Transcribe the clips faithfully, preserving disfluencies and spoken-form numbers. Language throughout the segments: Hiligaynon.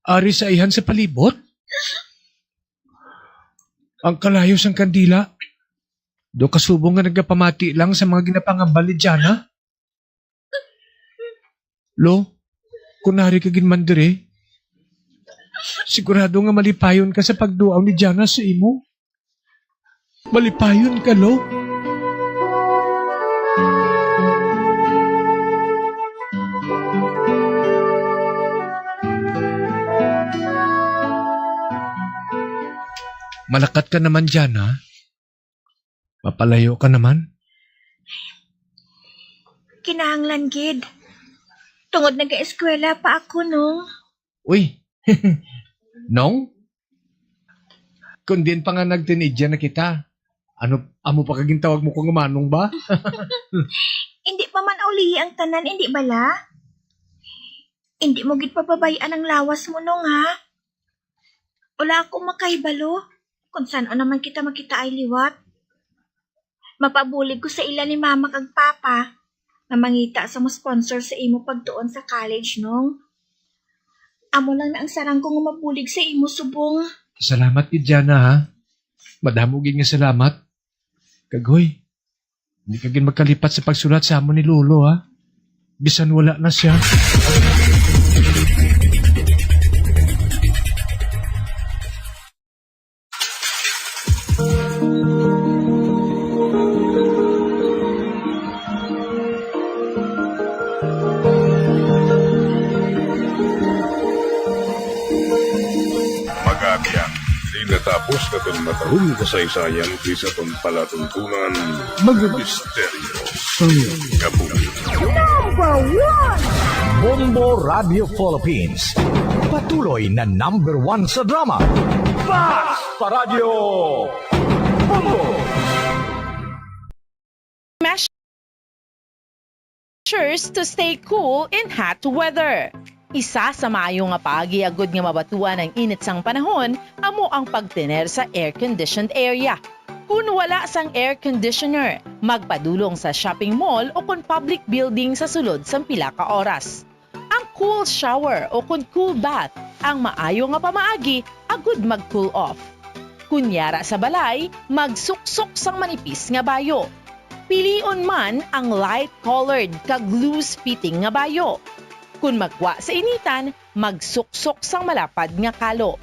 ari sa ayhan sa palibot? Ang kalayo sang kandila, daw kasubong nga nagapamati lang sa mga ginapangambal ni Jana. Lo, kun ari ka gid man diri, sigurado nga malipayon ka sa pagduaw ni Jana sa imo. Malipayon ka, Lo. Malakat ka naman, Jana. Mapalayo ka naman. Kinahanglan gid. Tungod nag-eskwela pa ako, Nong. Uy, Nong? Kung diin pa nga nagtinidya na kita, ano, amo pa ka gintawag mo ko nga manong ba? Hindi pa man ulihi ang tanan, hindi bala? Hindi mo gid pababay-an ang lawas mo, Nong, ha? Wala ako makahibalo kung san-o naman kita makitaay liwat. Mapabulig ko sa ila ni Mama kag Papa nga mangita sa mo-sponsor sa imo pagtuon sa college, Nong. Amo lang na ang sarang ko nga mabulig sa imo subong. Salamat gid, Jana, ha? Madamo gid nga salamat. Kag, hoy, hindi ka gid magkalipat sa pagsulat sa amon ni Lolo, ha? Bisan wala na siya. Mag-abyan. Di natapos naton matarong kasaysayan, di sa aton palatuntunan, mga misteryo sang kabuhi. Number one! Bombo Radio Philippines. Patuloy na number one sa drama. Basta Radyo Bombo! Measures to stay cool in hot weather. Isa sa maayo nga paagi agud nga mabatuan ang init sang panahon amo ang pagtener sa air-conditioned area. Kun wala sang air conditioner, magpadulong sa shopping mall o kon public building sa sulod sang pila ka oras. Ang cool shower o kon cool bath ang maayo nga pamaagi agud mag-cool off. Kun yara sa balay, magsuksok sang manipis nga bayo. Pilion man ang light-colored kag loose-fitting nga bayo. Kun magwa sa initan, magsuksok sang malapad nga kalo.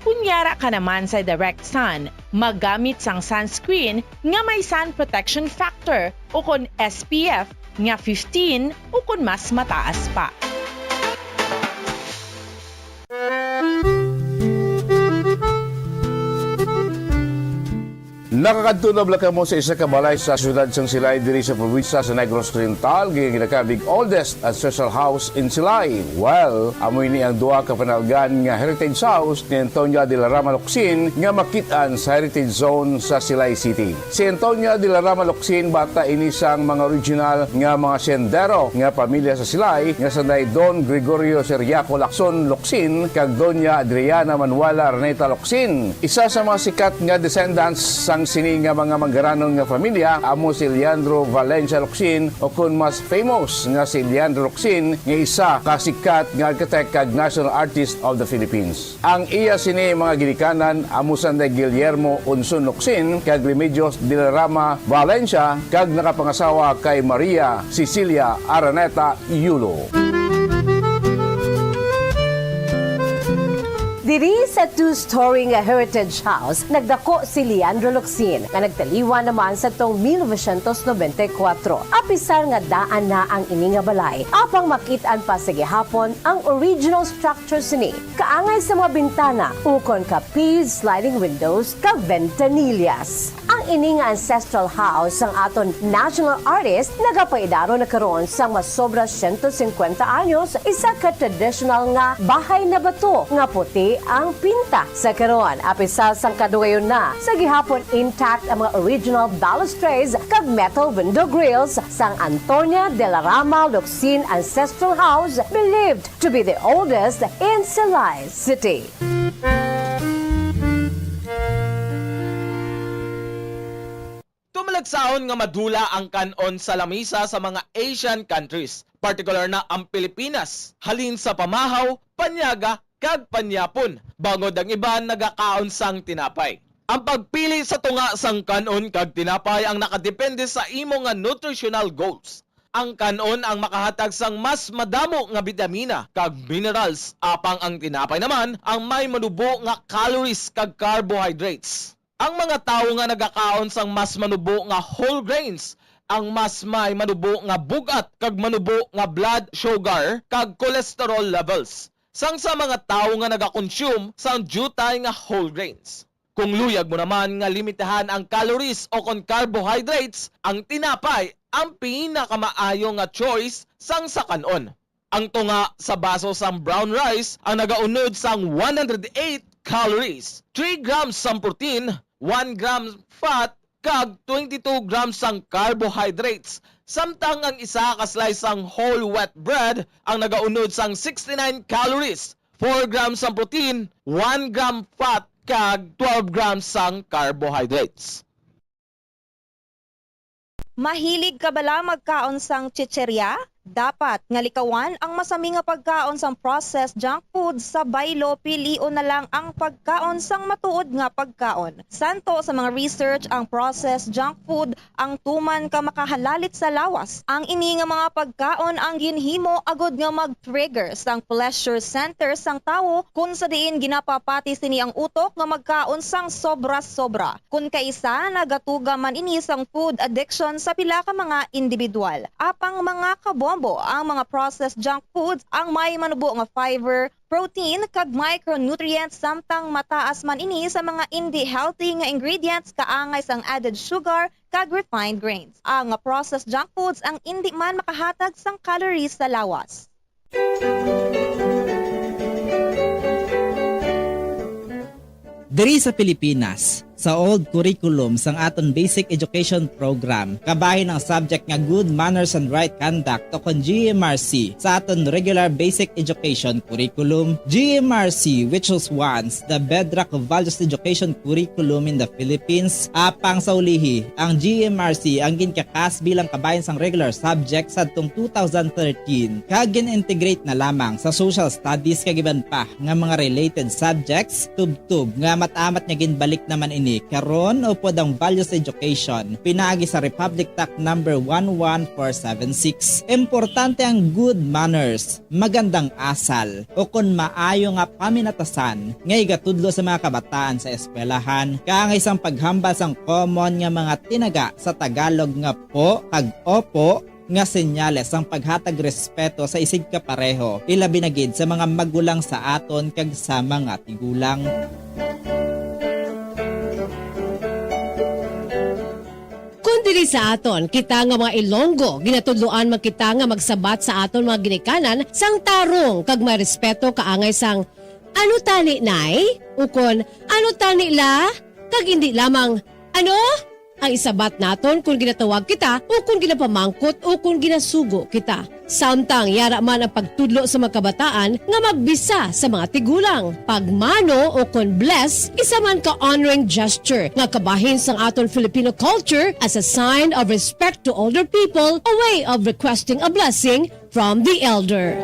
Kun yara ka naman sa direct sun, maggamit sang sunscreen nga may sun protection factor ukon S P F nga fifteen ukon mas mataas pa. Nakakadto na bala kamo sa isa ka balay sa siyudad sang Silay diri sa probinsya sa Negros Oriental, nga ginakabig oldest ancestral house in Silay? Well, amo ini ang duha ka panalgan nga heritage house ni Antonia de la Rama Locsin nga makit-an sa Heritage Zone sa Silay City. Si Antonia de la Rama Locsin bata ini sang mga original nga mga siyendero nga pamilya sa Silay nga sanday Don Gregorio Ciriaco Lacson Locsin kag Doña Adriana Manuela Araneta Locsin. Isa sa mga sikat nga descendants sang sini nga mga manggaranon nga familya amo si Leandro Valencia Locsin, o kon mas famous nga si Leandro Locsin, nga isa ka sikat nga architect kag national artist of the Philippines. Ang iya sini mga ginikanan amo sanday Guillermo Unson Locsin kag Remedios de la Rama Valencia, kag nakapangasawa kay Maria Cecilia Araneta Yulo. Diri sa two-story nga Heritage House, nagdako si Leandro Locsin, nga nagtaliwan naman sa tong mil novecientos nobenta y kuwatro. Apisar nga daan na ang ini nga balay, apang makit-an pa sa gihapon ang original structure sini, kaangay sa mga bintana ukon ka P sliding windows kag ventanillas. Ang ini nga ancestral house sang aton national artist nagapaidaro na karon sang masobra siyento singkwenta anyos, isa ka traditional nga bahay na bato nga puti ang pinta. Sa karon, apisar sang kadugayon na, sa gihapon intact ang mga original balustrades kag metal window grills sang Antonia de la Rama Locsin Ancestral House, believed to be the oldest in Silay City. Tumalagsahon nga madula ang kan-on sa lamisa sa mga Asian countries, partikular na ang Pilipinas, halin sa pamahaw, panyaga, kag panyapon, bangod ang iban nagakaon sang tinapay. Ang pagpili sa tunga sang kan-on kag tinapay ang nakadepende sa imo nga nutritional goals. Ang kan-on ang makahatag sang mas madamo nga bitamina kag minerals, apang ang tinapay naman ang may manubo nga calories kag carbohydrates. Ang mga tawo nga nagakaon sang mas manubo nga whole grains ang mas may manubo nga bug-at kag manubo nga blood sugar kag cholesterol levels sang sa mga tawo nga nagakonsume sang diutay nga whole grains. Kung luyag mo naman nga limitahan ang calories o kon carbohydrates, ang tinapay ang pinakamaayo nga choice sang sa kan-on. Ang tunga sa baso sang brown rice ang nagaunod sang one hundred eight calories, three grams sang protein, one gram fat, kag twenty-two grams sang carbohydrates, samtang ang isa ka slice sang whole wheat bread ang nagaunod sang sixty-nine calories, four grams sang protein, one gram fat, kag twelve grams sang carbohydrates. Mahilig ka bala magkaon sang chicheria? Dapat nga likawan ang masami nga pagkaon sang processed junk food sa baylo, pilion na lang ang pagkaon sang matuod nga pagkaon. Santo sa mga research, ang processed junk food ang tuman ka makahalalit sa lawas. Ang ini nga mga pagkaon ang ginhimo agud nga mag-trigger sang pleasure center sang tawo, kun sa diin ginapapati sini ang utok nga magkaon sang sobra-sobra. Kun kaisa, nagatuga man ini sang food addiction sa pila ka mga indibidwal. Apang mga kabombo, ang mga processed junk foods ang may manubo nga fiber, protein, kag micronutrients, samtang mataas man ini sa mga indi healthy nga ingredients kaangay sang added sugar kag refined grains. Ang processed junk foods ang indi man makahatag sang calories sa lawas. Diri sa Pilipinas, sa old curriculum sang aton basic education program, kabahin ang subject nga good manners and right conduct o kon G M R C sa aton regular basic education curriculum. G M R C, which was once the bedrock of values education curriculum in the Philippines, apang sa ulihi, ang G M R C ang ginkakas bilang kabahin sang regular subject sadtong two thousand thirteen, kag gin-integrate na lamang sa social studies kag iban pa nga mga related subjects, tubtob nga amat-amat nga ginbalik naman ini karon upod ang values education pinaagi sa Republic Act number one one four seven six. Importante ang good manners, magandang asal, o kon maayo nga paminatasan nga igatudlo sa mga kabataan sa eskwelahan, kaangay sang paghambal sang common nga mga tinaga sa Tagalog nga po kag opo, nga senyales sang paghatag respeto sa isigkapareho, ilabi na gid sa mga magulang sa aton kag sa mga tigulang. Kon diri sa aton, kita nga mga Ilonggo, ginatudloan man kita nga magsabat sa aton mga ginikanan sang tarong kag may respeto kaangay sang, "Ano tani, Nay?" ukon, "Ano tani, La?" kag indi lamang, "Ano?" ang isabat naton kon ginatawag kita o kon ginapamangkot o kon ginasugo kita. Samtang yara man ang pagtudlo sa mga kabataan nga magbisa sa mga tigulang, pagmano o kon bless, isa man ka honoring gesture nga kabahin sang aton Filipino culture as a sign of respect to older people, a way of requesting a blessing from the elder.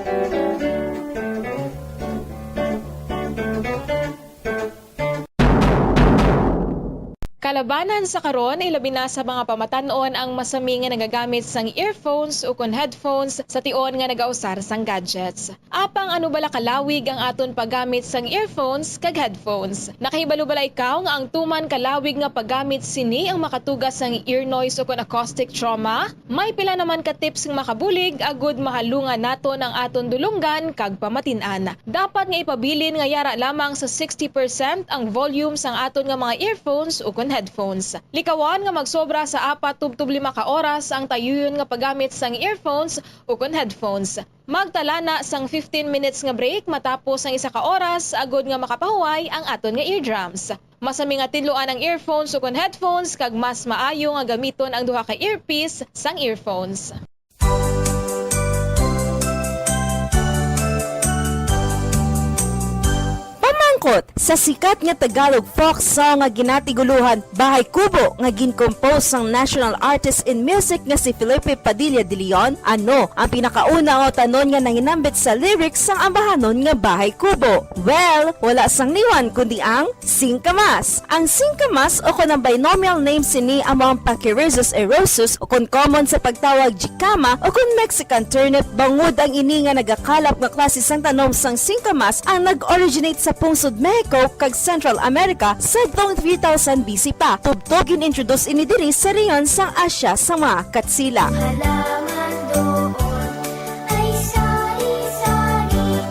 Kalabanan sa karon, ilabi na sa mga pamatan-on ang masami nga nagagamit sang earphones ukon headphones sa tion nga nagausar sang gadgets. Apang ano bala kalawig ang aton paggamit sang earphones kag headphones? Nakahibalo bala ikaw nga ang tuman kalawig nga paggamit sini ang makatuga sang ear noise ukon acoustic trauma? May pila naman ka tips nga makabulig agud mahalungan naton ang aton dulonggan kag pamatin-an. Dapat nga ipabilin nga yara lamang sa sixty percent ang volume sang aton nga mga earphones ukon headphones. Likawan nga magsobra sa apat tubtob lima ka oras ang tayuyon nga paggamit sang earphones ukon headphones. Magtala na sang fifteen minutes nga break matapos ang isa ka oras agud nga makapahuway ang aton nga eardrums. Masami nga tinluan ang earphones ukon headphones kag mas maayo nga gamiton ang duha ka earpiece sang earphones. Kot, sa sikat nga Tagalog folk song nga ginatiguluhan Bahay Kubo nga gin-compose sang national artist in music nga si Felipe Padilla de Leon, ano ang pinakauna nga utanon nga nahinambit sa lyrics sang ambahanon nga Bahay Kubo? Well, wala sang liwan kundi ang singkamas. Ang singkamas o kon ang binomial name sini amo ang Pachyrhizis eriosus o kon common sa pagtawag jicama o kon Mexican turnip, bangod ang ini nga nagakalap nga klase sang tanom sang singkamas ang nag-originate sa pungsod Mexico kag Central America sadtong three thousand B C pa. Tubtob gin-introduce ini diri sa rehiyon sang Asia sa mga Katsila. Halaman doon ay sari-sari,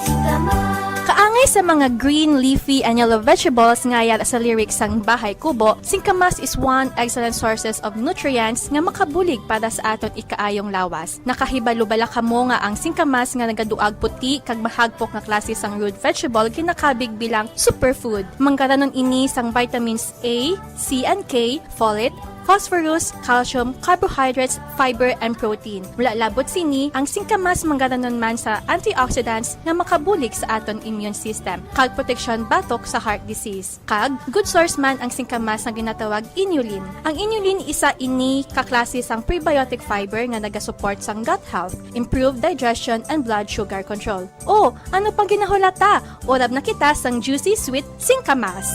singkamas. Kaangay sa mga green, leafy, and yellow vegetables nga yara sa lyrics sang Bahay Kubo, singkamas is one excellent sources of nutrients nga makabulig para sa aton ikaayong lawas. Nakahibalo bala kamo nga ang singkamas nga nagaduag puti kag mahagpok nga klase sang root vegetable ginakabig bilang superfood? Manggaranon ini sang vitamins A, C, and K, folate, phosphorus, calcium, carbohydrates, fiber, and protein. Wala labot sini, ang singkamas manggaranon man sa antioxidants nga makabulig sa aton immune system kag proteksyon batok sa heart disease. Kag good source man ang singkamas nga ginatawag inulin. Ang inulin isa ini ka klase sang prebiotic fiber nga nagasupport sang gut health, improve digestion, and blood sugar control. O, ano pang ginahulata? Urab na kita sang juicy sweet singkamas.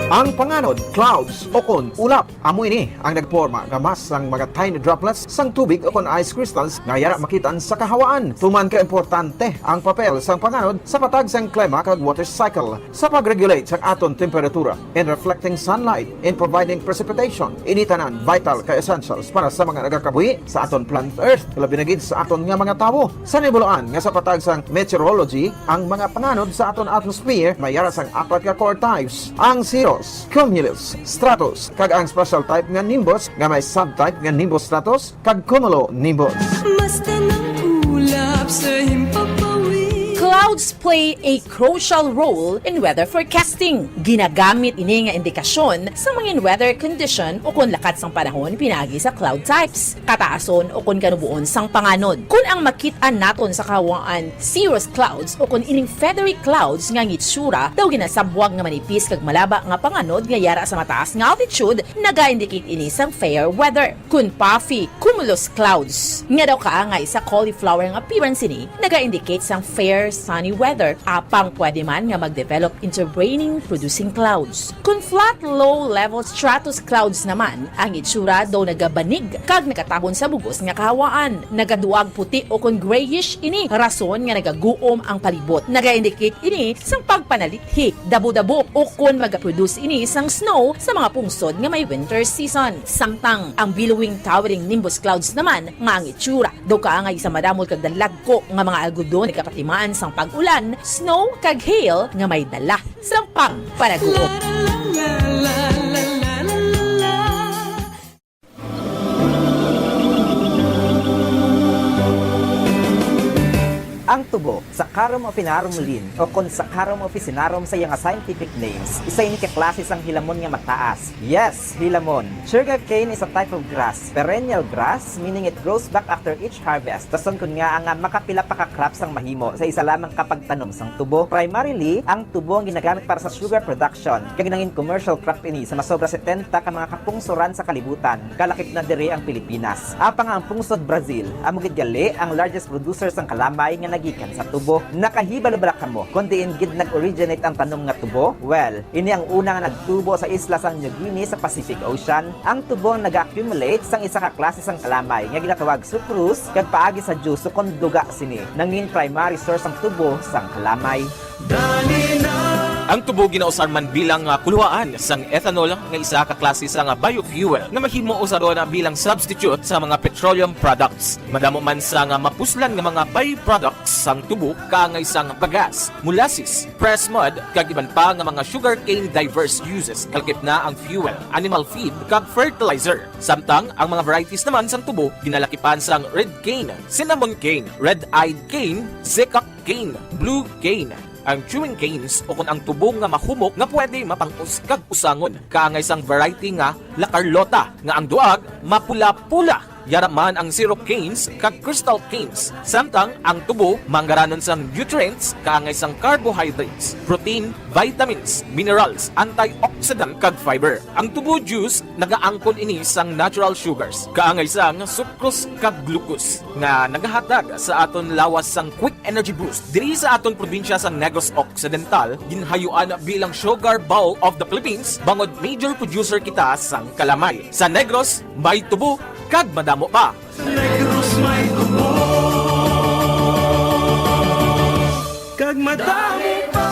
Ang panganod, clouds, o kon ulap, amo ini ang nagporma nga mass sang mga tiny droplets sang tubig o kon ice crystals nga yara makit-an sa kahawaan. Tuman ka importante ang papel sang panganod sa patag sang klima kag water cycle, sa pag-regulate sang aton temperatura, in reflecting sunlight, in providing precipitation. Ini tanan vital ka essentials para sa mga nagakabuhi sa aton planet Earth, labi na gid sa aton nga mga tawo. Sa nibuluan nga sa patag sang meteorology, ang mga panganod sa aton atmosphere may yara sang apat ka core types: ang cirrus, cumulus, stratus, kag ang special type nga nimbus nga may subtype nga nimbus stratus kag cumulonimbus. Basta ng ulap sa himpapawid. Clouds play a crucial role in weather forecasting. Ginagamit ini nga indikasyon sa mga weather condition o kon lakat sang panahon pinaagi sa cloud types, kataason o kon kanuboon sang panganod. Kon ang makit-an naton sa kahawaan cirrus clouds o kon ining feathery clouds nga ang itsura daw ginasabwag nga manipis kag malaba nga panganod nga yara sa mataas nga altitude, naga-indicate ini sang fair weather. Kon puffy cumulus clouds nga daw kaangay sa cauliflower nga appearance ini, naga-indicate sang fair sunny weather, apang pwede man nga mag-develop into raining producing clouds. Kon flat low level stratus clouds naman, ang itsura daw nagabanig kag nagatabon sa bug-os nga kahawaan, nagaduag puti o kon grayish ini, rason nga nagaguom ang palibot. Naga-indicate ini sang pagpanalithi, dabo-dabo, o kon magaproduce ini sang snow sa mga pungsod nga may winter season. Samtang ang billowing towering nimbus clouds naman nga ang itsura daw kaangay sa madamol kag dalagko nga mga algodon nagapatimaan sang pag-ulan, snow, kag hail nga may dala sang pagpanaguom. Ang tubo, Saccharum officinarum Linn., o kon Saccharum officinarum sa iya nga scientific names, isa ini ka klase sang hilamon nga mataas. Yes, hilamon. Sugarcane is a type of grass, perennial grass, meaning it grows back after each harvest. Rason kon ngaa nga makapila pa ka crops ang mahimo sa isa lamang ka pagtanom sang tubo. Primarily, ang tubo ang ginagamit para sa sugar production, kag nangin commercial crop ini sa masobra setenta ka mga kapungsoran sa kalibutan, kalakip na diri ang Pilipinas. Apang ang pungsod Brazil, amo gid gali ang largest producer sang kalamay nga nagikan sa tubo. Nakahibalo bala kamo kon diin gid nag-originate ang tanom nga tubo? Well, ini ang una nga nagtubo sa isla sang New Guinea sa Pacific Ocean. Ang tubo ang naga-accumulate sang isa ka klase sang kalamay nga ginatawag sucrose, kag paagi sa juice kon duga sini, nangin primary source ang tubo sang kalamay. Ang tubo ginausar man bilang, ah, kuluhaan sang ethanol, nga isa ka klase sang, ah, biofuel nga mahimo usaron, ah, bilang substitute sa mga petroleum products. Madamo man sang, ah, mapuslan nga mga byproducts sang tubo, kaangay sang bagas, molasses, pressed mud, kag iban pa nga mga sugarcane diverse uses, kalakip na ang fuel, animal feed, kag fertilizer. Samtang ang mga varieties naman sang tubo ginalakipan sang red cane, cinnamon cane, red-eyed cane, zecca cane, blue cane. Ang chewing canes, o kon ang tubo nga mahumok nga pwede mapang-us kag usangon, kaangay sang variety nga La Carlota, nga ang duag mapula-pula. Yara man ang syrup canes kag crystal canes, samtang ang tubo manggaranon sang nutrients kaangay sang carbohydrates, protein, vitamins, minerals, antioxidant, kag fiber. Ang tubo juice nagaangkon ini sang natural sugars, kaangay sang sucrose kag glucose, nga nagahatag sa aton lawas sang quick energy boost. Diri sa aton probinsya sa Negros Occidental, ginhayuan bilang sugar bowl of the Philippines bangod major producer kita sang kalamay. Sa Negros, may tubo kag madamo pa. Sa Negros may tubo kag madami pa.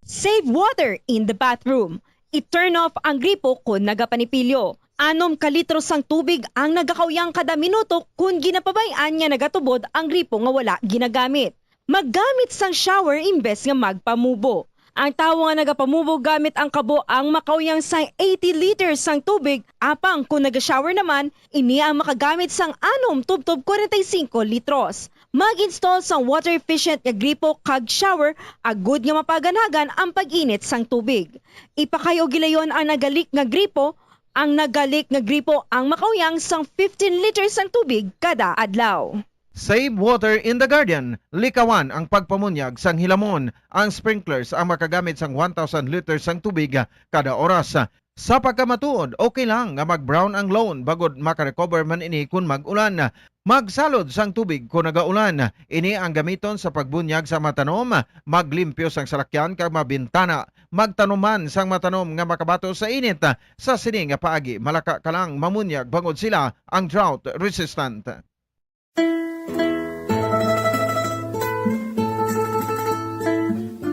Save water in the bathroom. I-turn off ang gripo kon nagapanipilyo. Anom ka litro sang tubig ang nagakauyang kada minuto kon ginapabay-an nga nagatubod ang gripo nga wala ginagamit. Maggamit sang shower imbes nga magpamubo. Ang tawo nga nagapamubo gamit ang kabo ang makauyang sang eighty liters sang tubig, apang kon naga-shower naman, ini ang makagamit sang anom tubtob forty-five litros. Mag-install sang water-efficient nga gripo kag shower agud nga mapaganhagan ang pag-init sang tubig. Ipakay-o gilayon ang nagalik nga gripo. Ang nagalik nga gripo ang makauyang sang fifteen liters sang tubig kada adlaw. Save water in the garden. Likawan ang pagpamunyag sang hilamon. Ang sprinklers ang makagamit sang one thousand liters sang tubig kada oras. Sa pagkamatuod, okay lang nga mag-brown ang lawn bangod makarecover man ini kon mag-ulan. Magsalod sang tubig kon nagaulan. Ini ang gamiton sa pagbunyag sa mga tanom, maglimpyo sang salakyan kag mga bintana. Magtanom man sang mga tanom nga makabato sa init. Sa sini nga paagi, malaka ka lang mamunyag bangod sila ang drought resistant.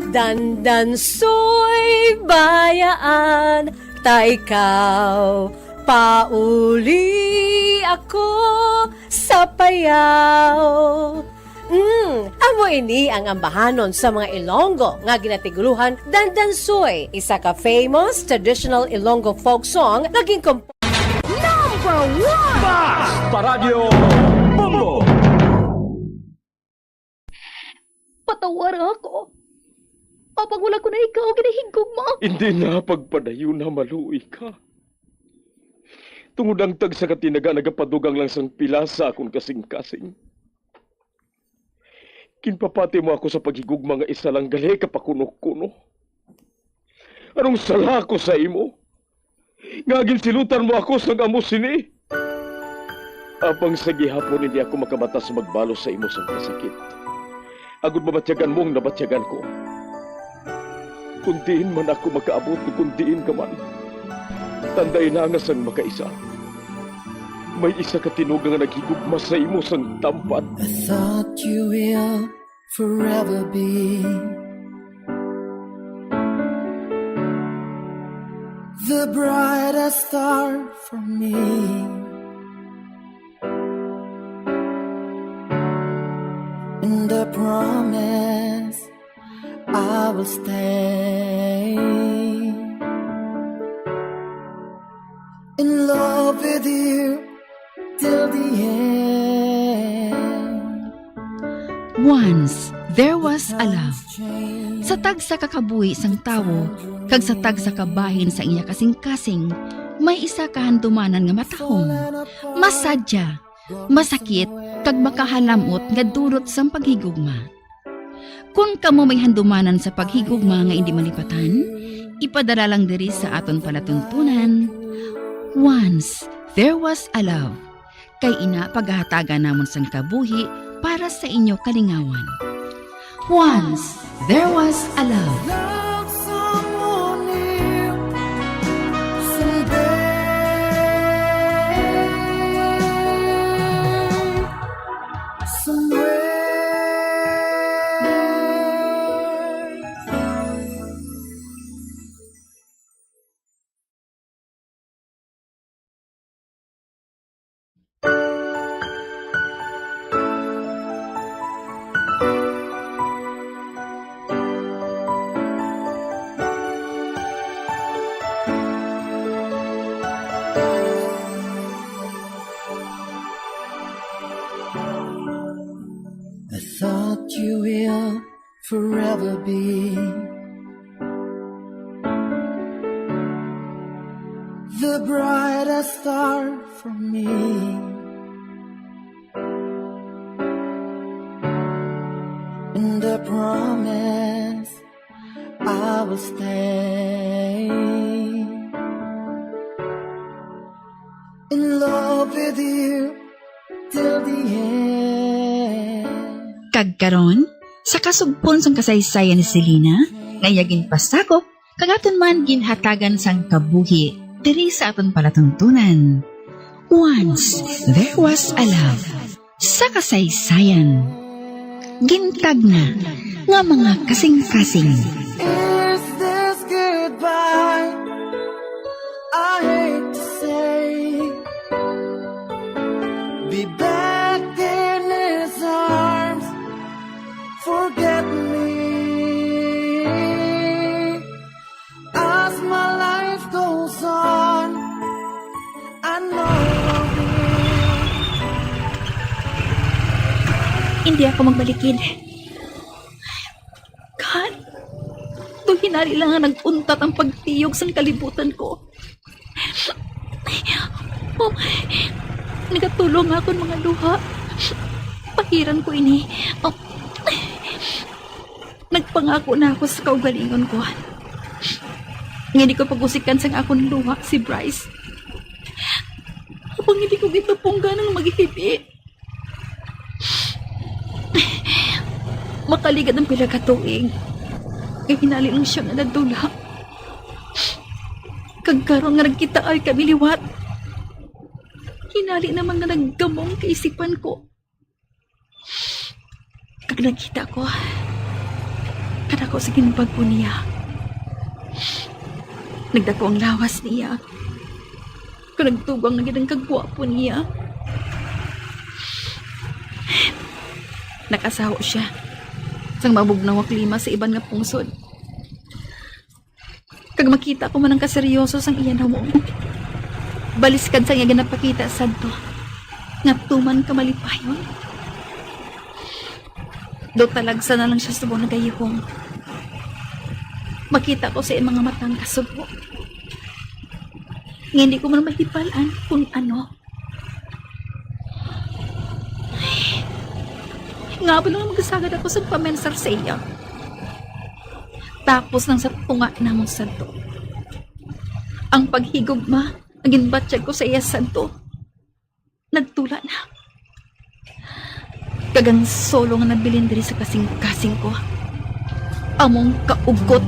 Dandansoy bayaan, ta ikaw pauli ako sa payaw. Mm, amo ini ang ambahanon sa mga Ilonggo nga ginatiguluhan Dandansoy, isa ka famous traditional Ilonggo folk song nga ginkompo- Number one! Basta Radyo Bombo! Patawara ako. Apang wala ko na ikaw ginahigugma. Hindi na pagpadayon na maluoy ka. Tungod ang tagsa ka tinaga nagapadugang lang sang pila sa akon kasing-kasing. Ginpapati mo ako sa paghigugma nga isa lang gali ka pakuno-kuno. Anong sala ako sa imo? Nga ginsilutan mo ako sang amo sini? Apang sa gihapon hindi ako makabatas magbalos sa imo sang kasakit. Agud mabatyagan mo ang nabatyagan ko. Kung diin man ako makaabot o kung diin ka man, tandai na nga sang makaisa, may isa ka tinuga nga naghigugma sa imo sang tampad. I thought you will forever be the brightest star for me. And I promise I will stay in love with you till the end. Once there was a love. Sa tagsa ka kabuhi sang tawo kag sa tagsa ka bahin sang iya kasing-kasing, may isa ka handumanan nga matahom, masadya, masakit, kag makahalamot nga dulot sang paghigugma. Kon kamo may handumanan sa paghigugma nga indi malipatan, ipadala lang diri sa aton palatuntunan, Once There Was a Love. Kay ina, pagahatagan namon sang kabuhi para sa inyo kalingawan. Once There Was a Love. Love someone new someday. Somewhere. I thought you will forever be for me. And I promise I will stay in love with you till the end. Kag karon, sa kasugpon sang kasaysayan ni Selena, nga iya ginpasakop, kag aton man ginhatagan sang kabuhi diri sa aton palatuntunan. Once there was a love. Sa kasaysayan, gintagna nga mga kasing-kasing. Is this goodbye? I hate to say, be back in his arms, forget me. As my life goes on, I know I'll be. Hindi ako magbalikid. God, to hinari lang nga nag-untat ang pagtiyog sang kalibutan ko. Oh, nagatulong nga akon mga luha. Pahiran ko ini. Oh. Nagpangako na ako sa kaugalingon ko nga hindi ko pagusikan sang akon luha si Bryce. Apang hindi ko gitapunggan ang maghibi. Makaligad ang pila ka tuig, kay hinali lang siya nga nagdula. Kag karon nga nagkitaay kami liwat, hinali naman nga naggamong kaisipan ko. Kag nakita ko, kadako sa ginbag-o niya. Nagdako ang lawas niya. Kag nagtugang na gid ang kagwapo niya. Nakasaho siya sang mabugnaw nga klima sa iban nga pungsod. Kag makita ko man ang kaseryoso sang iya nawong. Baliskad sang iya ginapakita sadto nga tuman ka malipayon. Daw talagsa na lang siya subong nagayuhong. Makita ko sa iya mga mata ang kasubo. Nga hindi ko man mahibal-an kung ano. Nga ba lang magasagad ako sa pamensar sa iya? Tapos nang sa tunga namon sadto. Ang paghigugma nga ginbatyag ko sa iya sadto, nagtula na. Kag ang solo nga nabilin diri sa kasing-kasing ko, among kaugot.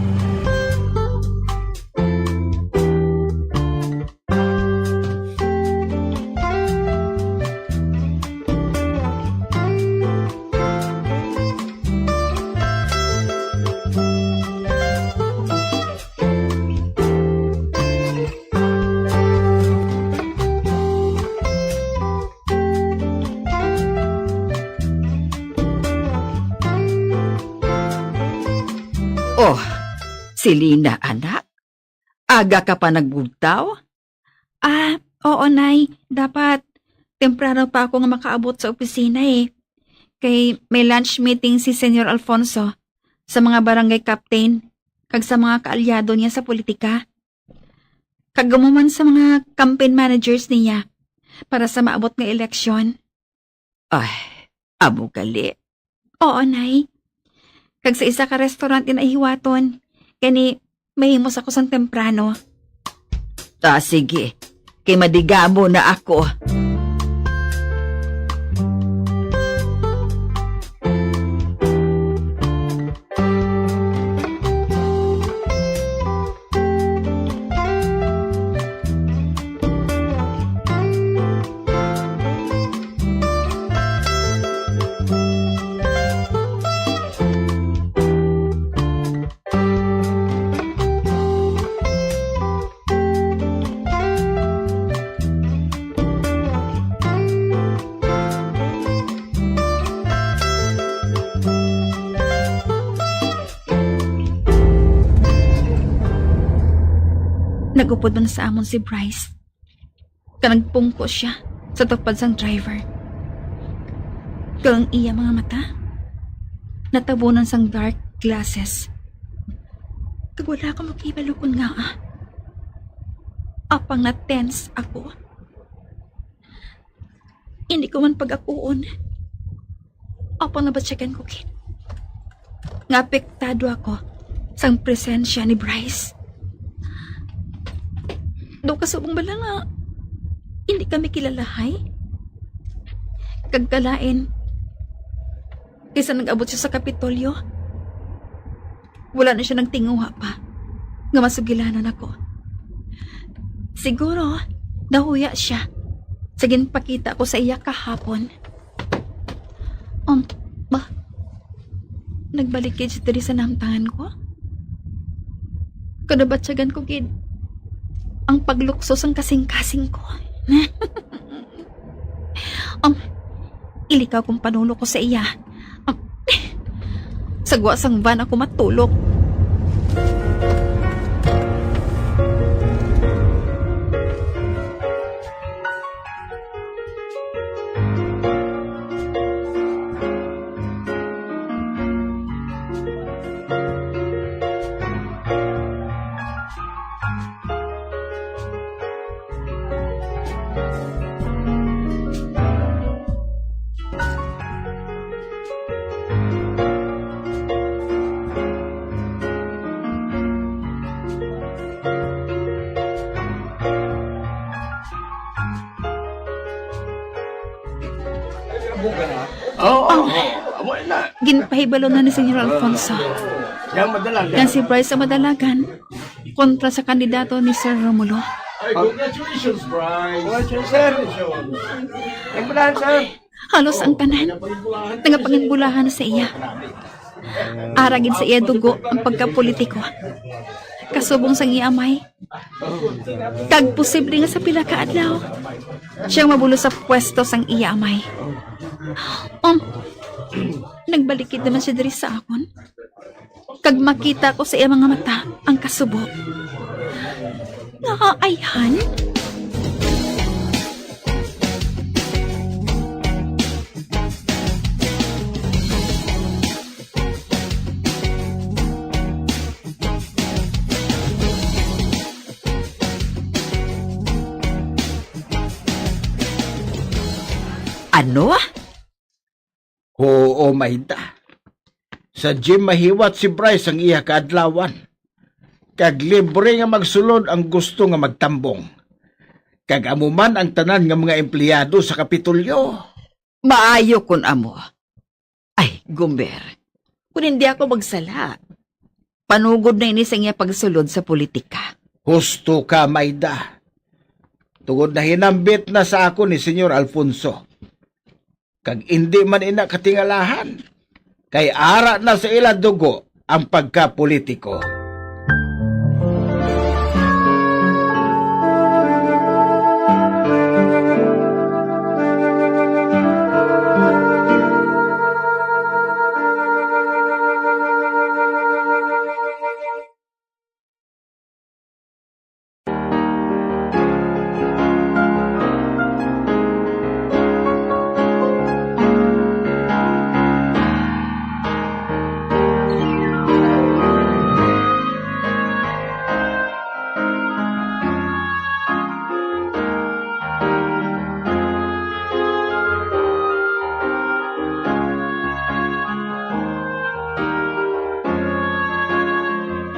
Oh, Selena, anak. Aga ka pa nagbugtaw? Ah, oo, Nay. Dapat temprano pa ako nga makaabot sa opisina, eh. Kay may lunch meeting si Senyor Alfonso sa mga barangay captain kag sa mga kaalyado niya sa politika. Kag amo man sa mga campaign managers niya para sa maabot nga eleksyon. Ay, amo gali. Oo, Nay. Kag sa isa ka restaurant nga hiwaton. Kani, mahimos ako sang temprano. Ah, sige. Kay madigamo na ako. Nag-upod man sa amon si Bryce. Kag nagpungko siya sa tupad sang driver. Kag ang iya mga mata natabunan sang dark glasses. Kag wala ako makahibalo kon ngaa. Apang na-tense ako. Hindi ko man pag-akuon. Apan nabatyagan ko gid nga apektado ako sang presensya ni Bryce. Daw kasubong bala nga hindi kami kilalahay. Kag kalain, kaysa nag-abot siya sa Kapitolyo, wala na siya nagtinguha pa nga masugilanon ako. Siguro, nahuya siya sa ginpakita ko sa iya kahapon. Um, ba? Nagbalik gid siya diri sa nahamtangan ko? Kadabatyagan ko gid ang paglukso sang kasing-kasing ko. Um, ilikaw kong panulo ko sa iya. Um, sa gwa sang van ako matulog. Oo, oo. Amo na. Ginpahibalo na ni Senyor Alfonso Yang madalagan. Nga si Bryce ang madalagan kontra sa kandidato ni Sir Romulo. Ay, congratulations, Bryce. Congratulations, sir. Congratulations. Ang bulahan, sir. Halos ang tanan nagapanginbulahan sa iya. Ara gid sa iya dugo ang pagkapolitiko. Kasubong sang iya amay. Kag posible nga sa pila ka adlaw, siya mabulos sa pwesto sang iya amay. Um, nagbalik gid naman siya diri sa akon. Kag makita ko sa iya mga mata ang kasubo. Nga ayhan? Ano? Oo, Mayda. Sa gym mahiwat si Bryce ang iya kaadlawan. Kag libre nga magsulod ang gusto nga magtambong. Kag amo man ang tanan nga mga empleyado sa Kapitolyo. Maayo kun amo. Ay, Gumber, kun hindi ako magsala, panugod na ini sa iya pagsulod sa politika. Husto ka, Mayda. Tungod na hinambit na sa ako ni Senyor Alfonso. Kag indi man ina katingalahan, kay ara na sa ila dugo ang pagkapolitiko.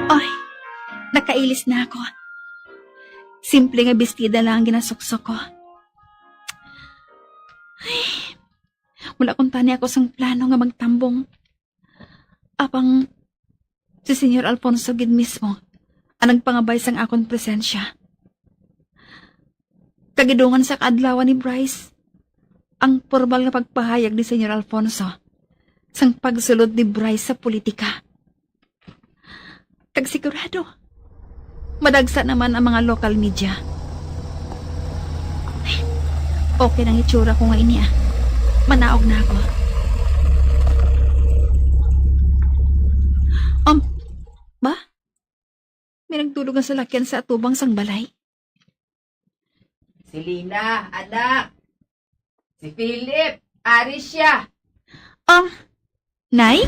Ay, nakailis na ako. Simple nga bestida lang ang ginasuksok ko. Ay, wala kuntani ako sang plano nga magtambong. Apang si Senyor Alfonso gid mismo ang nagpangabay sang akon presensya. Kag gidungan sa kaadlawan ni Bryce ang pormal nga pagpahayag ni Senyor Alfonso sang pagsulod ni Bryce sa politika. Kag sigurado, madagsa naman ang mga local media. Okay nang itsura ko nga ini, ah. Manaog na ako. Um, ba? May nagdulog nga salakyan sa atubang sang balay. Selina, anak. Si Philip, ari siya. Um, Nay?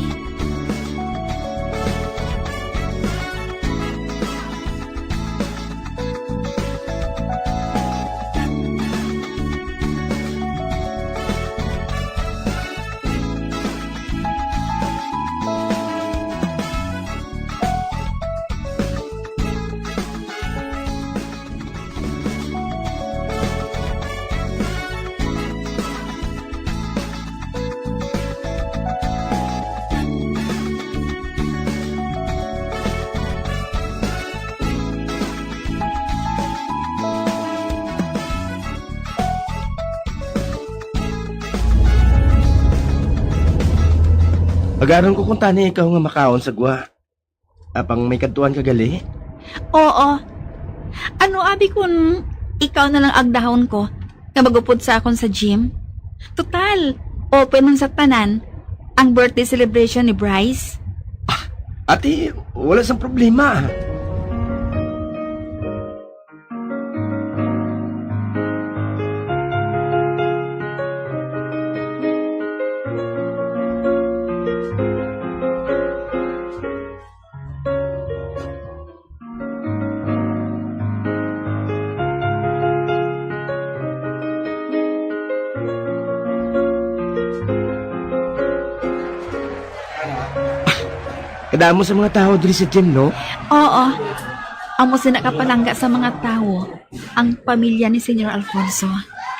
Garon ko kuntani ikaw nga makaon sa gwa. Apang may kadtuan ka gali? Oo. Ano abi kun ikaw na lang agdahon ko nga magupod sa akon sa gym? Total, open man sa tanan ang birthday celebration ni Bryce. Ati, wala sang problema. Kadamo sa mga tawo diri sa gym, no? Oo. Amo sina kapalangga sa mga tawo ang pamilya ni Señor Alfonso.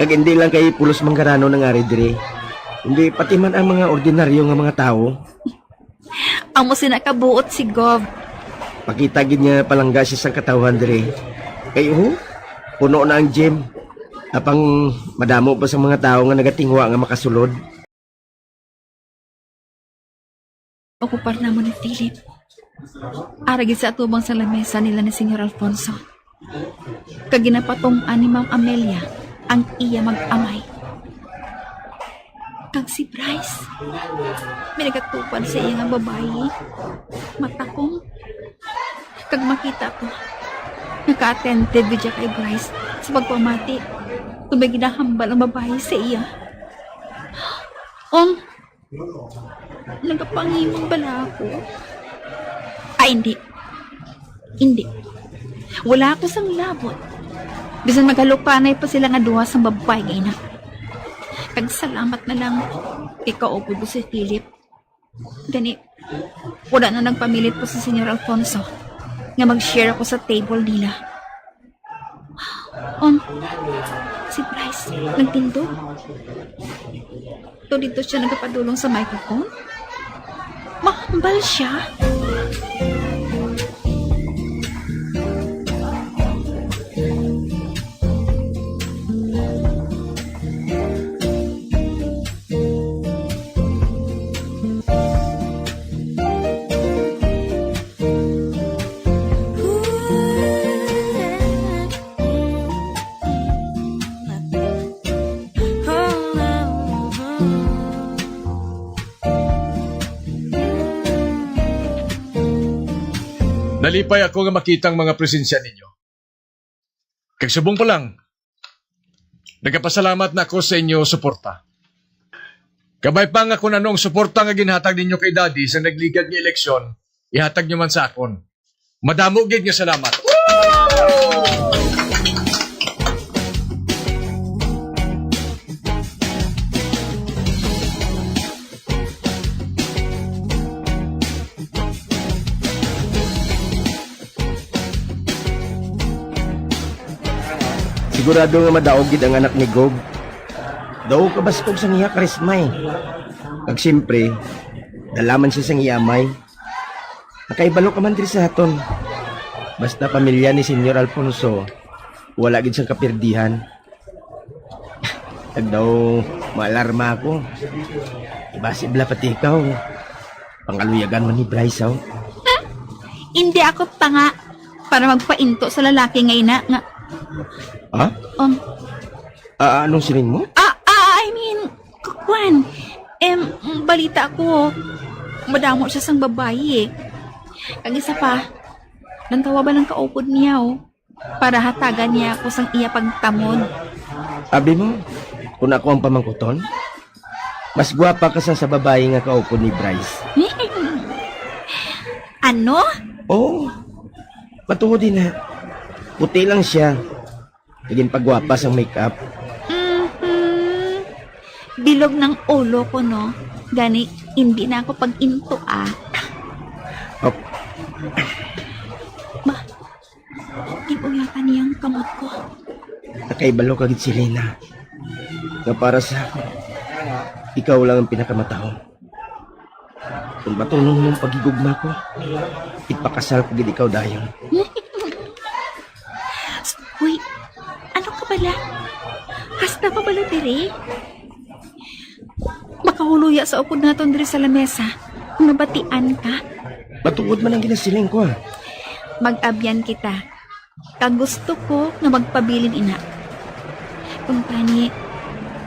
Kag hindi lang kay pulos manggarano nang ari diri, kundi pati man ang mga ordinaryo nga mga tawo. Amo sina kabuot si Gov. Pakita gid nga palangga siya sang katawhan diri. Kay, uho, puno na ang gym. Apang madamo pa sa mga tawo nga nagatingwa nga makasulod. Okupar namon ni Philip. Ara gid sa atubang sa lamesa nila ni Señor Alfonso. Kag ginapatung-an ni Ma'am Amelia ang iya mag-amay. Kag si Bryce, may nagatupad sa iya nga babayi. Matakong. Kag makita ko, naka-attentive gid siya kay Bryce sa pagpamati kung may ginahambal ang babayi sa iya. Ong, nagapangimog bala ako? Ay, hindi. Hindi. Wala ako sang labot. Bisan maghalukanay pa sila nga duha sang babayi nga ina. Kag salamat na lang kay kaupod ko si Philip. Gani, wala na nagpamilit po si Señor Alfonso nga mag-share ako sa table nila. Um, si Bryce, nagtindog. To dito siya nagapadulong sa microphone? Mahambal siya? Nalipay ako nga makita ang mga presensya ninyo. Kag subong pa lang, nagapasalamat na ako sa inyo suporta. Kabay pa nga kung ano ang suporta nga ginhatag ninyo kay Daddy sa nagligad nga eleksyon, ihatag nyo man sa akon. Madamo gid nga salamat. Sigurado nga madaog gid ang anak ni Gob. Daw kabaskog sang iya karisma, eh. Kag siyempre, dala man siya sang iya amay. Nakaibalo ka man diri sa aton. Basta pamilya ni Senyor Alfonso, wala gid sang kapirdihan. Kag daw maalarma ako. Ibasi bala pati ikaw. Pangaluyagan man ni Bryce, oh. Hindi ako tanga para magpainto sa lalaki nga ina nga. Ha? Um, Ah, anong siling mo? Ah, ah, I mean, k-, kwan. Em, balita ko, madamo siya sang babayi, eh. Kag isa pa, nangtawag bala ang kaupod niya, oh, para hatagan niya ako sang iya pagtamod. Abi mo, kung ako ang pamangkuton, mas gwapa ka sa, sa babayi nga kaupod ni Bryce. Ano? Oo. Matuod din na. Puti lang siya. Naging pagwapa sang make-up. Mhm. Bilog ng ulo ko, no? Gani, hindi na ako pag-into, ah. Op. Ba, gin-uyatan niya ang kamot ko. Nakaibalo ka gid, Selena, nga para sa ako, ikaw lang ang pinakamatahon. Kung batunon mo ang paghigugma ko, ipakasal ko gid ikaw dayon. Uy, ano ka bala? Hasta pa bala diri? Makahuluya sa upod naton diri sa lamesa. Kung nabatian ka, matuod man ang ginasiling ko, ah. Mag-abyan kita. Kag gusto ko nga magpabilin ina. Kung tani,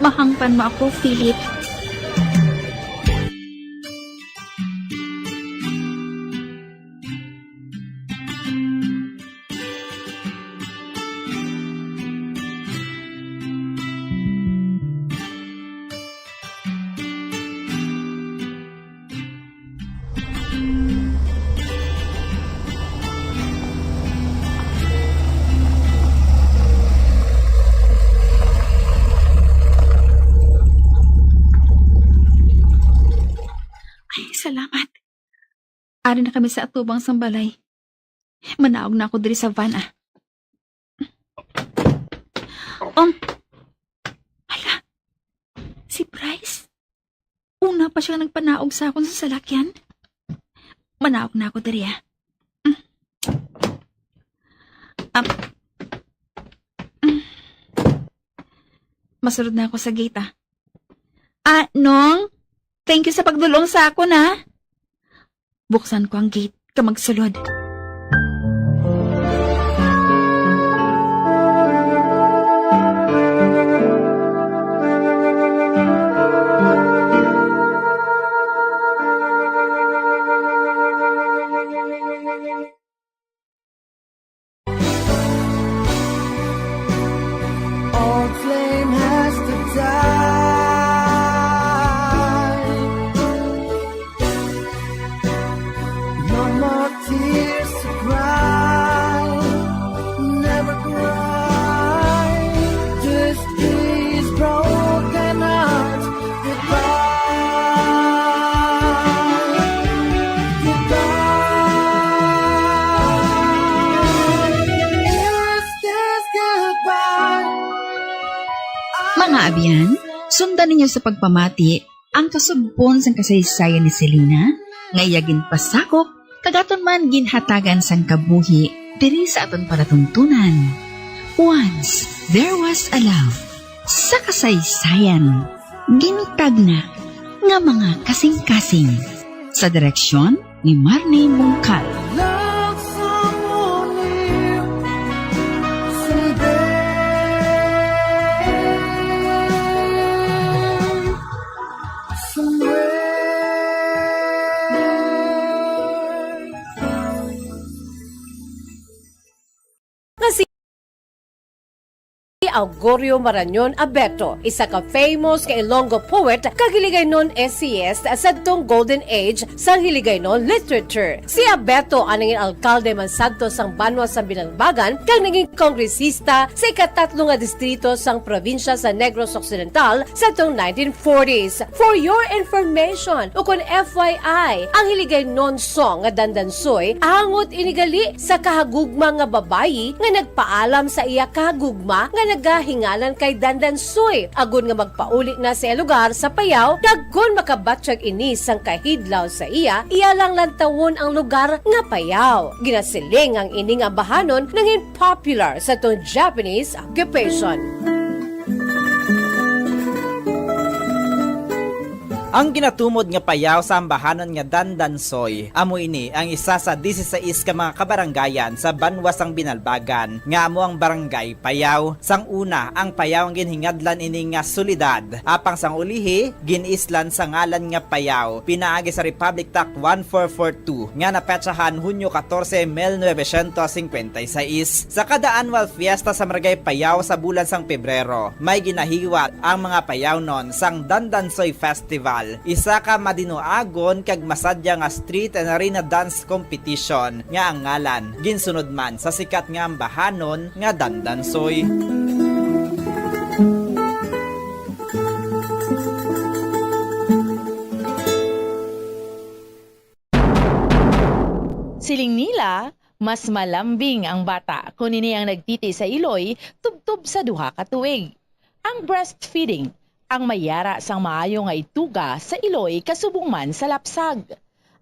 mahangpan mo ako, Philip. Ay, salamat. Ari na kami sa atubang sang balay. Manaog na ako diri sa van, ah. Um, hala, si Bryce. Una pa siya nagpanaog sa akon sa salakyan. Manaog na ako diri, ah. Mm. Um, mm. Masulod na ako sa gate, ah. Ah, Nong, thank you sa pagdulong sa akon, ah. Buksan ko ang gate ka magsulod. Old flame has to die. No more tears to cry. Never cry. Just these broken hearts. Goodbye. Goodbye. Is this goodbye? Mga abyan, sundan ninyo sa pagpamati ang kasugpon sang kasaysayan ni Selena, nga iya ginpasakop kag aton man ginhatagan sang kabuhi diri sa aton palatuntunan. Once There Was a Love. Sa kasaysayan, ginitagna nga mga kasing-kasing. Sa direksyon ni Marnie Mungkal. Love someone new someday. Somewhere. Nga si Augurio Marañon Abeto, isa ka famous ka Ilonggo poet kag Hiligaynon essayist sadtong Golden Age sang Hiligaynon literature. Si Abeto ang nangin alkalde man sadto sang banwa sang Binalbagan kag naging kongresista sa ikatatlo nga distrito sang probinsya sa Negros Occidental sadtong nineteen forties. For your information, ukon F Y I, ang Hiligaynon song nga Dandansoy, hangot ini gali sa kahagugma nga babayi nga nagpaalam sa iya kahagugma nga nagahingalan kay Dandansoy, agod nga magpauli na sa iya lugar sa Payao, kag kon makabatyag ini sang kahidlaw sa iya, iya lang lantawon ang lugar nga Payao. Ginasiling ang ini nga ambahanon nangin popular sa tong Japanese occupation. Ang ginatumod nga Payao sa ambahanon nga Dandansoy, amo ini ang isa sa disisais ka mga kabarangayan sa banwa sang Binalbagan, nga amo ang Barangay Payao. Sang una, ang Payao ang ginhingadlan ini nga syudad, apang sang ulihi, gin-islan sa ngalan nga Payao, pinaagi sa Republic Act one four four two, nga napetsahan Hunyo katorse, mil novecientos singkwenta y seis. Sa kada annual fiesta sa Barangay Payao sa bulan sang Pebrero, may ginahiwat ang mga Payaonon sang Dandansoy Festival, isa ka madinuagon kag masadya nga street and arena dance competition nga ang ngalan ginsunod man sa sikat nga ambahanon nga Dandansoy. Siling nila, mas malambing ang bata kon ini ang nagtiti sa iloy tubtob sa duha ka tuig. Ang breastfeeding ang may yara sang maayo nga ituga sa iloy kasubong man sa lapsag.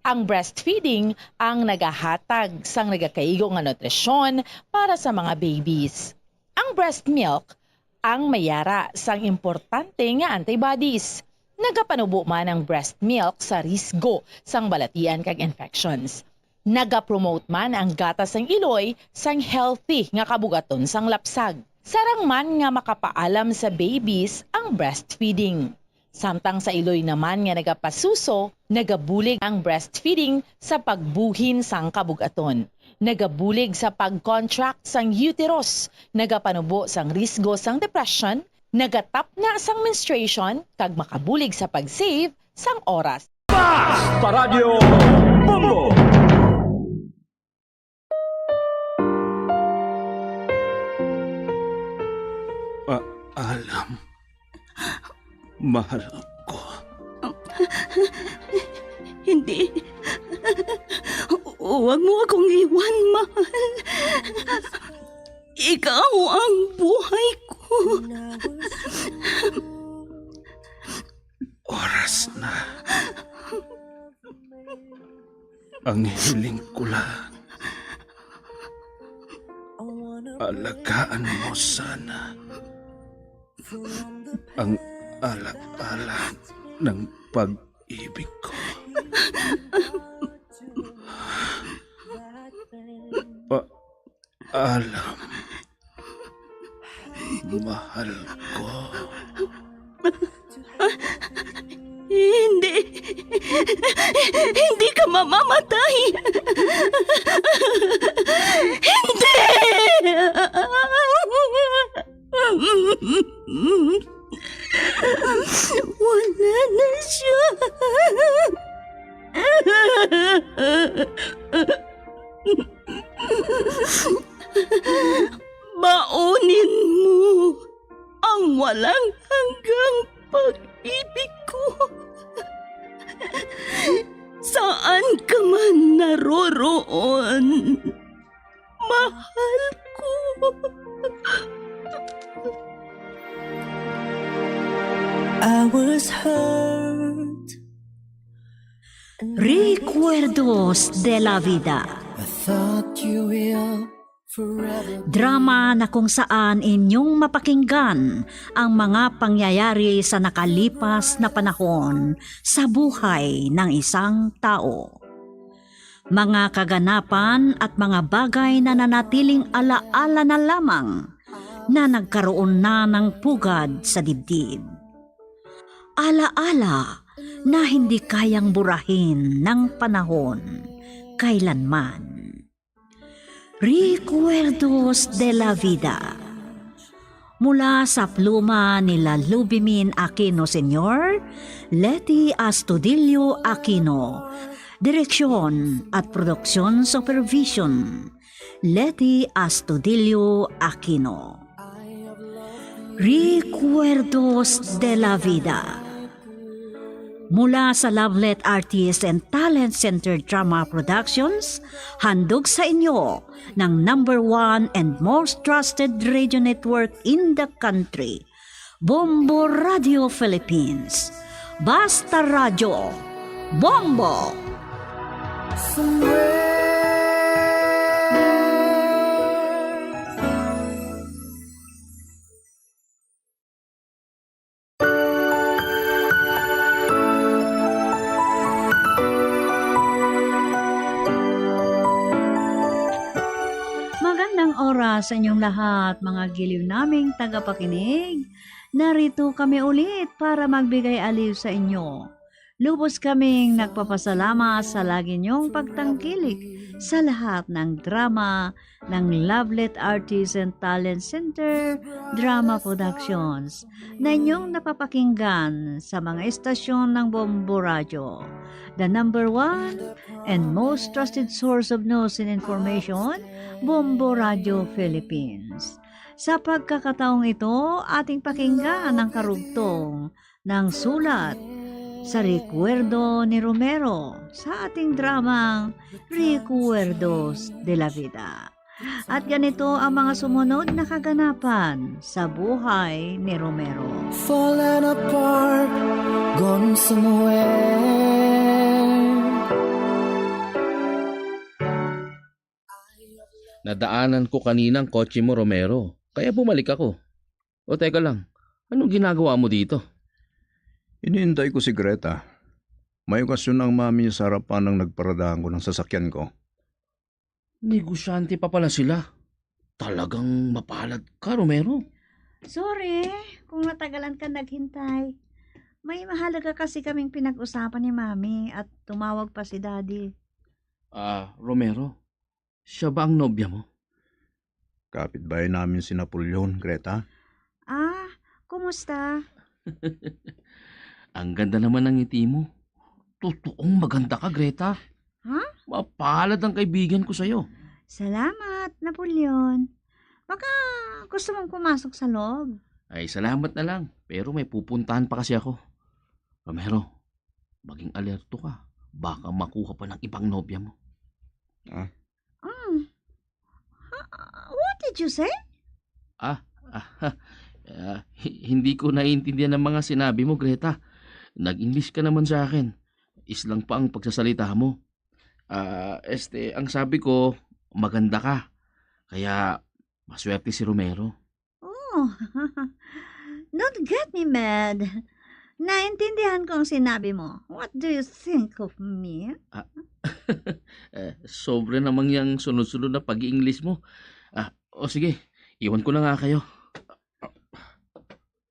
Ang breastfeeding ang nagahatag sang nagakaigo nga nutrisyon para sa mga babies. Ang breast milk ang may yara sang importante nga antibodies. Nagapanubo man ang breast milk sa risgo sang balatian kag infections. Nagapromote man ang gatas sang iloy sang healthy nga kabugaton sang lapsag. Sarang man nga makapaalam sa babies ang breastfeeding. Samtang sa iloy naman nga nagapasuso, nagabulig ang breastfeeding sa pagbuhin sang kabugaton. Nagabulig sa pag-contract sang uterus, nagapanubo sang risgo sang depression, nagatapna sang menstruation, kag makabulig sa pag-save sang oras. Basta Radyo Bombo! Paalam, mahal ko. Hindi. Huwag mo akong iwan, mahal. Ikaw ang buhay ko. Oras na. Ang hiling ko lang, alagaan mo sana ang ala-ala ng pag-ibig ko. Paalam, mahal ko. Hindi. Hindi ka mamamatay. Hindi! Wala na siya. Baunin mo ang walang hanggang pag-ibig ko. Saan ka man naroroon, mahal ko. I was hurt. Recuerdos de la Vida. I thought you will forever. Drama na kung saan inyong mapakinggan ang mga pangyayari sa nakalipas na panahon sa buhay ng isang tao. Mga kaganapan at mga bagay na nanatiling alaala na lamang na nagkaroon na ng pugad sa dibdib. Alaala na hindi kayang burahin ng panahon kailanman. Recuerdos de la Vida. Mula sa pluma ni Lalubimin Aquino Senior, Leti Astudillo Aquino. Direksyon at production supervision, Leti Astudillo Aquino. Recuerdos de la Vida. Mula sa Lovelet Artist and Talent Center Drama Productions, handog sa inyo ng number one and most trusted radio network in the country, Bombo Radio Philippines. Basta Radyo, Bombo! Magandang oras sa inyong lahat, mga giliw naming tagapakinig. Narito kami ulit para magbigay aliw sa inyo. Lubos kaming nagpapasalamat sa lagi niyong pagtangkilik sa lahat ng drama ng Lovelet Artisan Talent Center Drama Productions na inyong napapakinggan sa mga estasyon ng Bombo Radyo, the number one and most trusted source of news and information, Bombo Radyo Philippines. Sa pagkakataong ito, ating pakinggan ang karugtong ng sulat sa Recuerdo ni Romero sa ating dramang Recuerdos de la Vida. At ganito ang mga sumunod na kaganapan sa buhay ni Romero. Falling apart, gone somewhere. Nadaanan ko kanina ang kotse mo, Romero. Kaya bumalik ako. O, teka lang. Anong ginagawa mo dito? Iniintay ko si Greta. May okasyon ang mami niya sa harapan nang nagparadahan ko ng sasakyan ko. Negosyante pa pala sila. Talagang mapalad ka, Romero. Sorry kung natagalan ka naghintay. May mahalaga kasi kaming pinag-usapan ni Mami at tumawag pa si Daddy. Ah, Romero, siya ba ang nobya mo? Kapitbahay namin si Napoleon, Greta. Ah, kumusta? Ang ganda naman ng ngiti mo. Totoong maganda ka, Greta. Ha? Mapalad ang kaibigan ko sa'yo. Salamat, Napoleon. Baka gusto mong pumasok sa loob? Ay, salamat na lang. Pero may pupuntahan pa kasi ako. Romero, maging alerto ka. Baka makuha pa ng ibang nobya mo. Ah? Mm. Ha? What did you say? Ah, ah, ah, hi- hindi ko naiintindihan ang mga sinabi mo, Greta. Nag-English ka naman sa akin. Islang pa ang pagsasalita mo. Ah, este, ang sabi ko, maganda ka. Kaya, maswerte si Romero. Oh, don't get me mad. Naintindihan ko ang sinabi mo. What do you think of me? Ah, eh, sobra namang yang sunod-sunod na pag-i-English mo. Ah, o sige, iwan ko na nga kayo.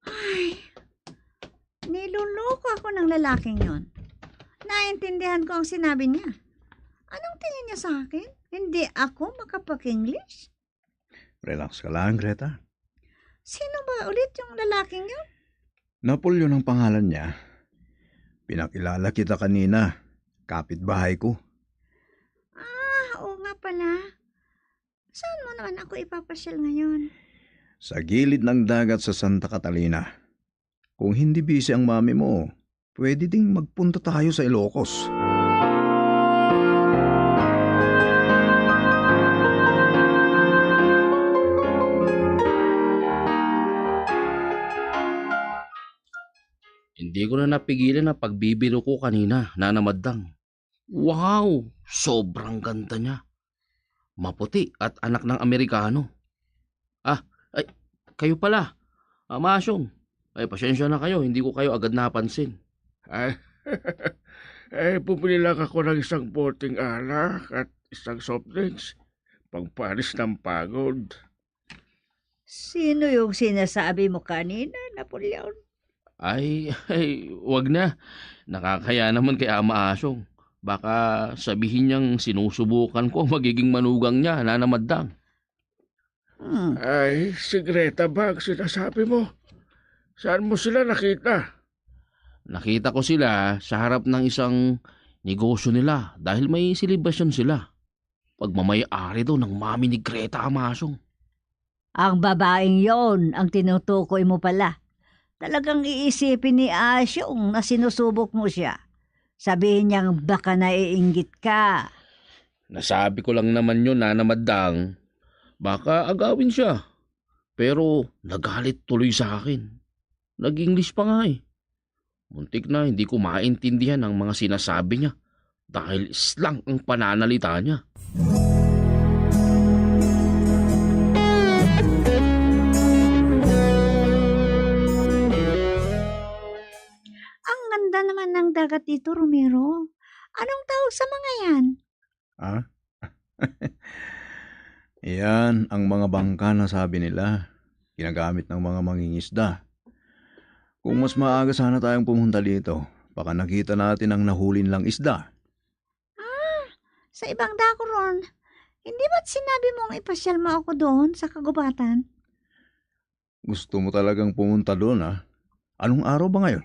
Ay, niloloko ako ng lalaking yon. Naintindihan ko ang sinabi niya. Anong tingin niya sa akin? Hindi ako makapag-English? Relax ka lang, Greta. Sino ba ulit yung lalaking yun? Napoleon ang pangalan niya. Pinakilala kita kanina. Kapitbahay ko. Ah, oo nga pala. Saan mo naman ako ipapasyal ngayon? Sa gilid ng dagat sa Santa Catalina. Kung hindi busy ang mami mo, pwede ding magpunta tayo sa Ilocos. Hindi ko na napigilan ang pagbibiro ko kanina, Nana Madang. Wow! Sobrang ganda niya. Maputi at anak ng Amerikano. Ah, ay, kayo pala. Ah, Masyong. Ay, pasensya na kayo, hindi ko kayo agad napansin. Ay, eh, bumili lang ako ng isang boteng alak at isang soft drinks. Pangpanis ng pagod. Sino yung sinasabi mo kanina, Napoleon? Ay, ay, wag na. Nakakaya naman kay Ama Asyong. Baka sabihin niyang sinusubukan ko ang magiging manugang niya, Nana Madang. Hmm. Ay, si Greta ba ang sinasabi mo? Saan mo sila nakita? Nakita ko sila sa harap ng isang negosyo nila dahil may selebrasyon sila. Pagmamay-ari daw ng mami ni Greta, Ama Asyong. Ang babaeng yon ang tinutukoy mo pala. Talagang iisipin ni Asyong na sinusubok mo siya. Sabihin niyang baka naiinggit ka. Nasabi ko lang naman yun, Nana Madang. Baka agawin siya. Pero nagalit tuloy sa akin. Nag-English pa nga eh. Muntik na hindi ko maintindihan ang mga sinasabi niya dahil slang ang pananalita niya. Ang ganda naman ng dagat dito, Romero. Anong tawag sa mga yan? Ah? Iyan ang mga bangka na sabi nila ginagamit ng mga mangingisda. Kung mas maaga sana tayong pumunta dito, baka nakita natin ang nahuli nilang isda. Ah, sa ibang dako ron. Hindi ba't sinabi mong ipasyal mo ako doon sa kagubatan? Gusto mo talagang pumunta doon, ah? Anong araw ba ngayon?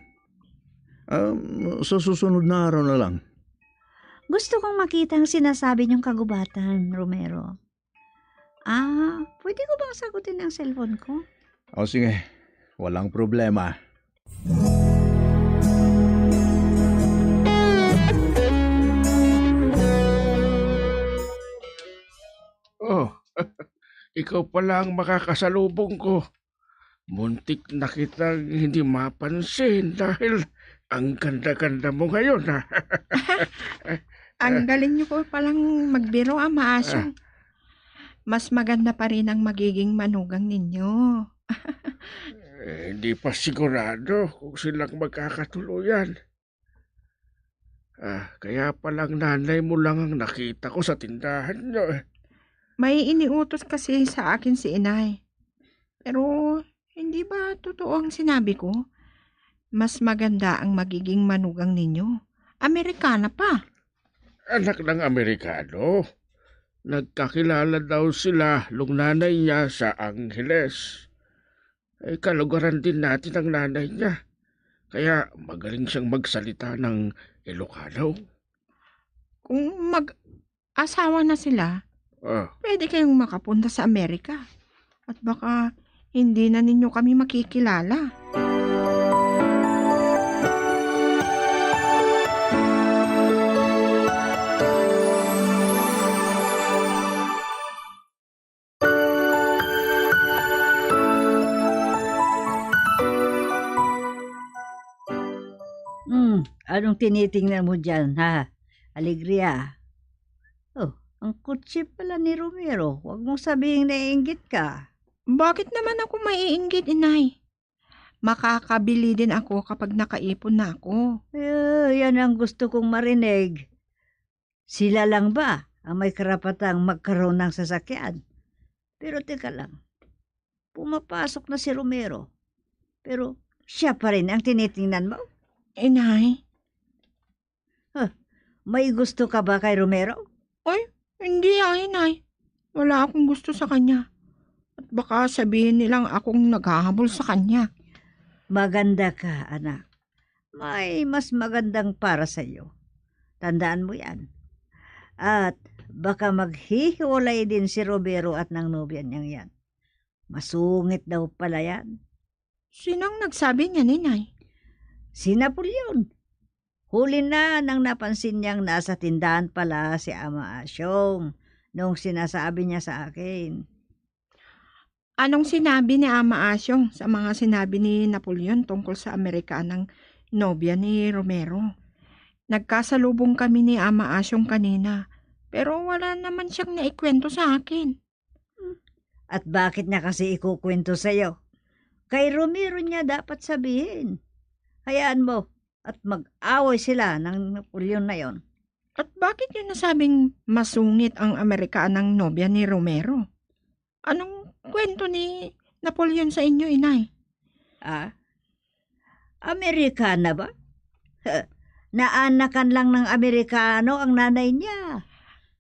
Um, sa susunod na araw na lang. Gusto kong makita ang sinasabi niyong kagubatan, Romero. Ah, pwede ko bang sagutin ang cellphone ko? O sige, walang problema. Oh, ikaw pala ang makakasalubong ko. Muntik na kitang hindi mapansin dahil ang ganda-ganda mo ngayon, ha? Ang galing niyo ko palang magbiro, ah, Maasong. Ah. Mas maganda pa rin ang magiging manugang ninyo. Eh, hindi pa sigurado kung silang magkakatuluyan. Ah, kaya palang nanay mo lang ang nakita ko sa tindahan niyo, eh. May iniutos kasi sa akin si inay. Pero hindi ba totoo ang sinabi ko? Mas maganda ang magiging manugang ninyo. Amerikana pa. Anak ng Amerikano. Nagkakilala daw sila nung nanay niya sa Angeles. Eh, kalugaran din natin ang nanay niya. Kaya magaling siyang magsalita ng Ilocano. Kung mag-asawa na sila, Ah. Pwede kayong makapunta sa Amerika. At baka hindi na ninyo kami makikilala. Hmm, anong tinitingnan mo dyan, ha? Alegria. Oh, ang kotse pala ni Romero. Huwag mong sabihing naiinggit ka. Bakit naman ako maiinggit, inay? Makakabili din ako kapag nakaipon na ako. Eh, yan ang gusto kong marinig. Sila lang ba ang may karapatang magkaroon ng sasakyan? Pero teka lang, pumapasok na si Romero. Pero siya pa rin ang tinitingnan mo? Inay. Huh, may gusto ka ba kay Romero? Ay, hindi, ay, inay. Wala akong gusto sa kanya. At baka sabihin nilang akong naghahabol sa kanya. Maganda ka, anak. May mas magandang para sa iyo. Tandaan mo yan. At baka maghihiwalay din si Romero at ng nobya niyang yan. Masungit daw pala yan. Sinong nagsabi niya, Ninay? Si Napoleon. Huli na nang napansin niyang nasa tindahan pala si Ama Asyong nung sinasabi niya sa akin. Anong sinabi ni Ama Asyong sa mga sinabi ni Napoleon tungkol sa Amerikanang nobya ni Romero? Nagkasalubong kami ni Ama Asyong kanina, pero wala naman siyang naikwento sa akin. At bakit niya kasi ikukwento sa'yo? Kay Romero niya dapat sabihin. Hayaan mo at mag-away sila ng Napoleon na yon. At bakit niyo nasabing masungit ang Amerikanang nobya ni Romero? Anong kwento ni Napoleon sa inyo, inay? Ah? Amerikana ba? Naanakan lang ng Amerikano ang nanay niya.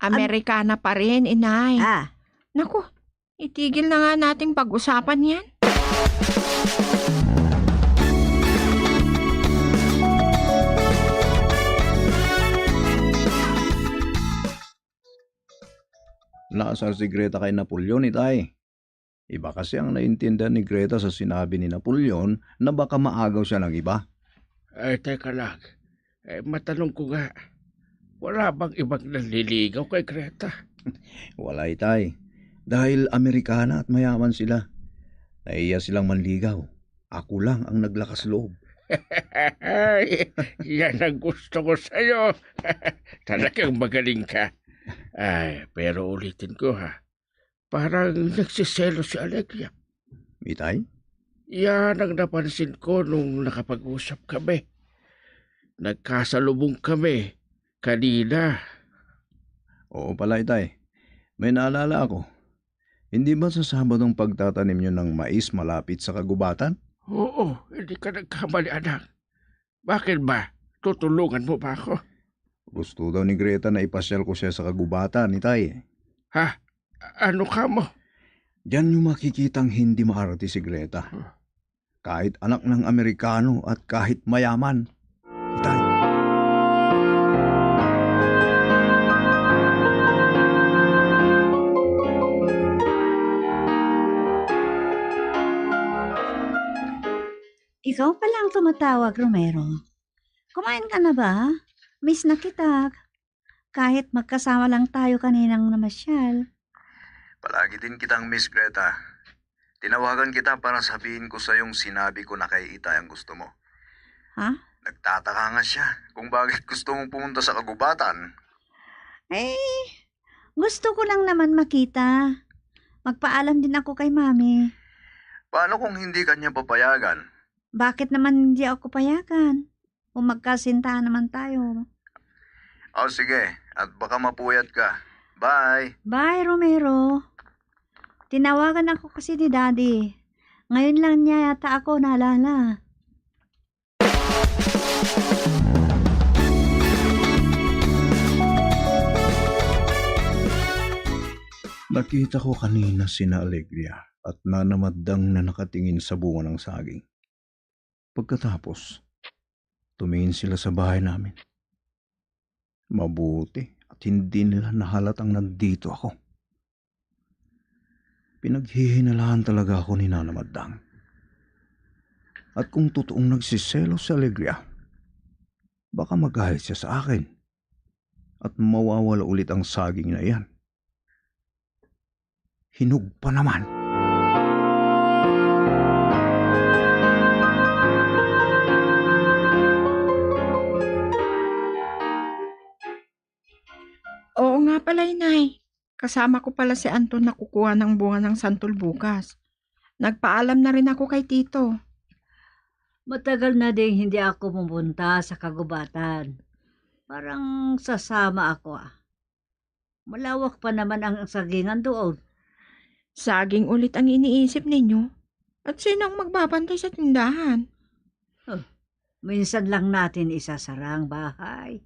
Am- Amerikana pa rin, inay. Ah. Naku, itigil na nga nating pag-usapan yan. Naasar si Greta kay Napoleon, itay. Iba kasi ang naintindihan ni Greta sa sinabi ni Napoleon na baka maagaw siya ng iba. Eh, teka lang. Eh, matanong ko nga, wala bang ibang nanliligaw kay Greta? Wala, itay. Dahil Amerikana at mayaman sila. Nahiya silang manligaw. Ako lang ang naglakas loob. Ay, yan ang gusto ko sa'yo. Talagang magaling ka. Ay, pero ulitin ko, ha. Parang nagsiselo si Alegria. Itay? Yan ang napansin ko nung nakapag-usap kami. Nagkasalubong kami kanina. Oo pala, itay. May naalala ako. Hindi ba sa Sabado ang pagtatanim niyo ng mais malapit sa kagubatan? Oo, hindi ka nagkamali, anak. Bakit ba? Tutulungan mo ba ako? Gusto daw ni Greta na ipasyal ko siya sa kagubatan, itay. Ha? Ano ka mo? Diyan niyo makikitang hindi maarte si Greta. Huh? Kahit anak ng Amerikano at kahit mayaman. Itay. Ikaw pala ang tumatawag, Romero. Kumain ka na ba? Miss na kita. Kahit magkasama lang tayo kaninang namasyal. Palagi din kitang miss, Greta. Tinawagan kita para sabihin ko sa yung sinabi ko na kay Itay ang gusto mo. Ha? Nagtataka nga siya kung bakit gusto mong pumunta sa kagubatan. Eh, gusto ko lang naman makita. Magpaalam din ako kay Mami. Paano kung hindi ka niya papayagan? Bakit naman hindi ako payagan? Kung magkasintahan naman tayo. O sige, at baka mapuyat ka. Bye! Bye, Romero. Tinawagan ako kasi ni Daddy. Ngayon lang niya yata ako naalala. Nakita ko kanina sina Alegria at Nana Madang na nakatingin sa bunga ng saging. Pagkatapos, tumingin sila sa bahay namin. Mabuti at hindi nila nahalatang nandito ako. Pinaghihinalahan talaga ako ni Nana Madang. At kung totoong nagsiselos si Alegria, baka magalit siya sa akin at mawawala ulit ang saging na iyan. Hinog pa naman. Oo nga pala, Inay. Kasama ko pala si Anton na kukuha ng bunga ng santol bukas. Nagpaalam na rin ako kay Tito. Matagal na ding hindi ako pumunta sa kagubatan. Parang sasama ako, ah. Malawak pa naman ang sagingan doon. Saging ulit ang iniisip ninyo? At sino ang magbabantay sa tindahan? Huh, minsan lang natin isasara ang bahay.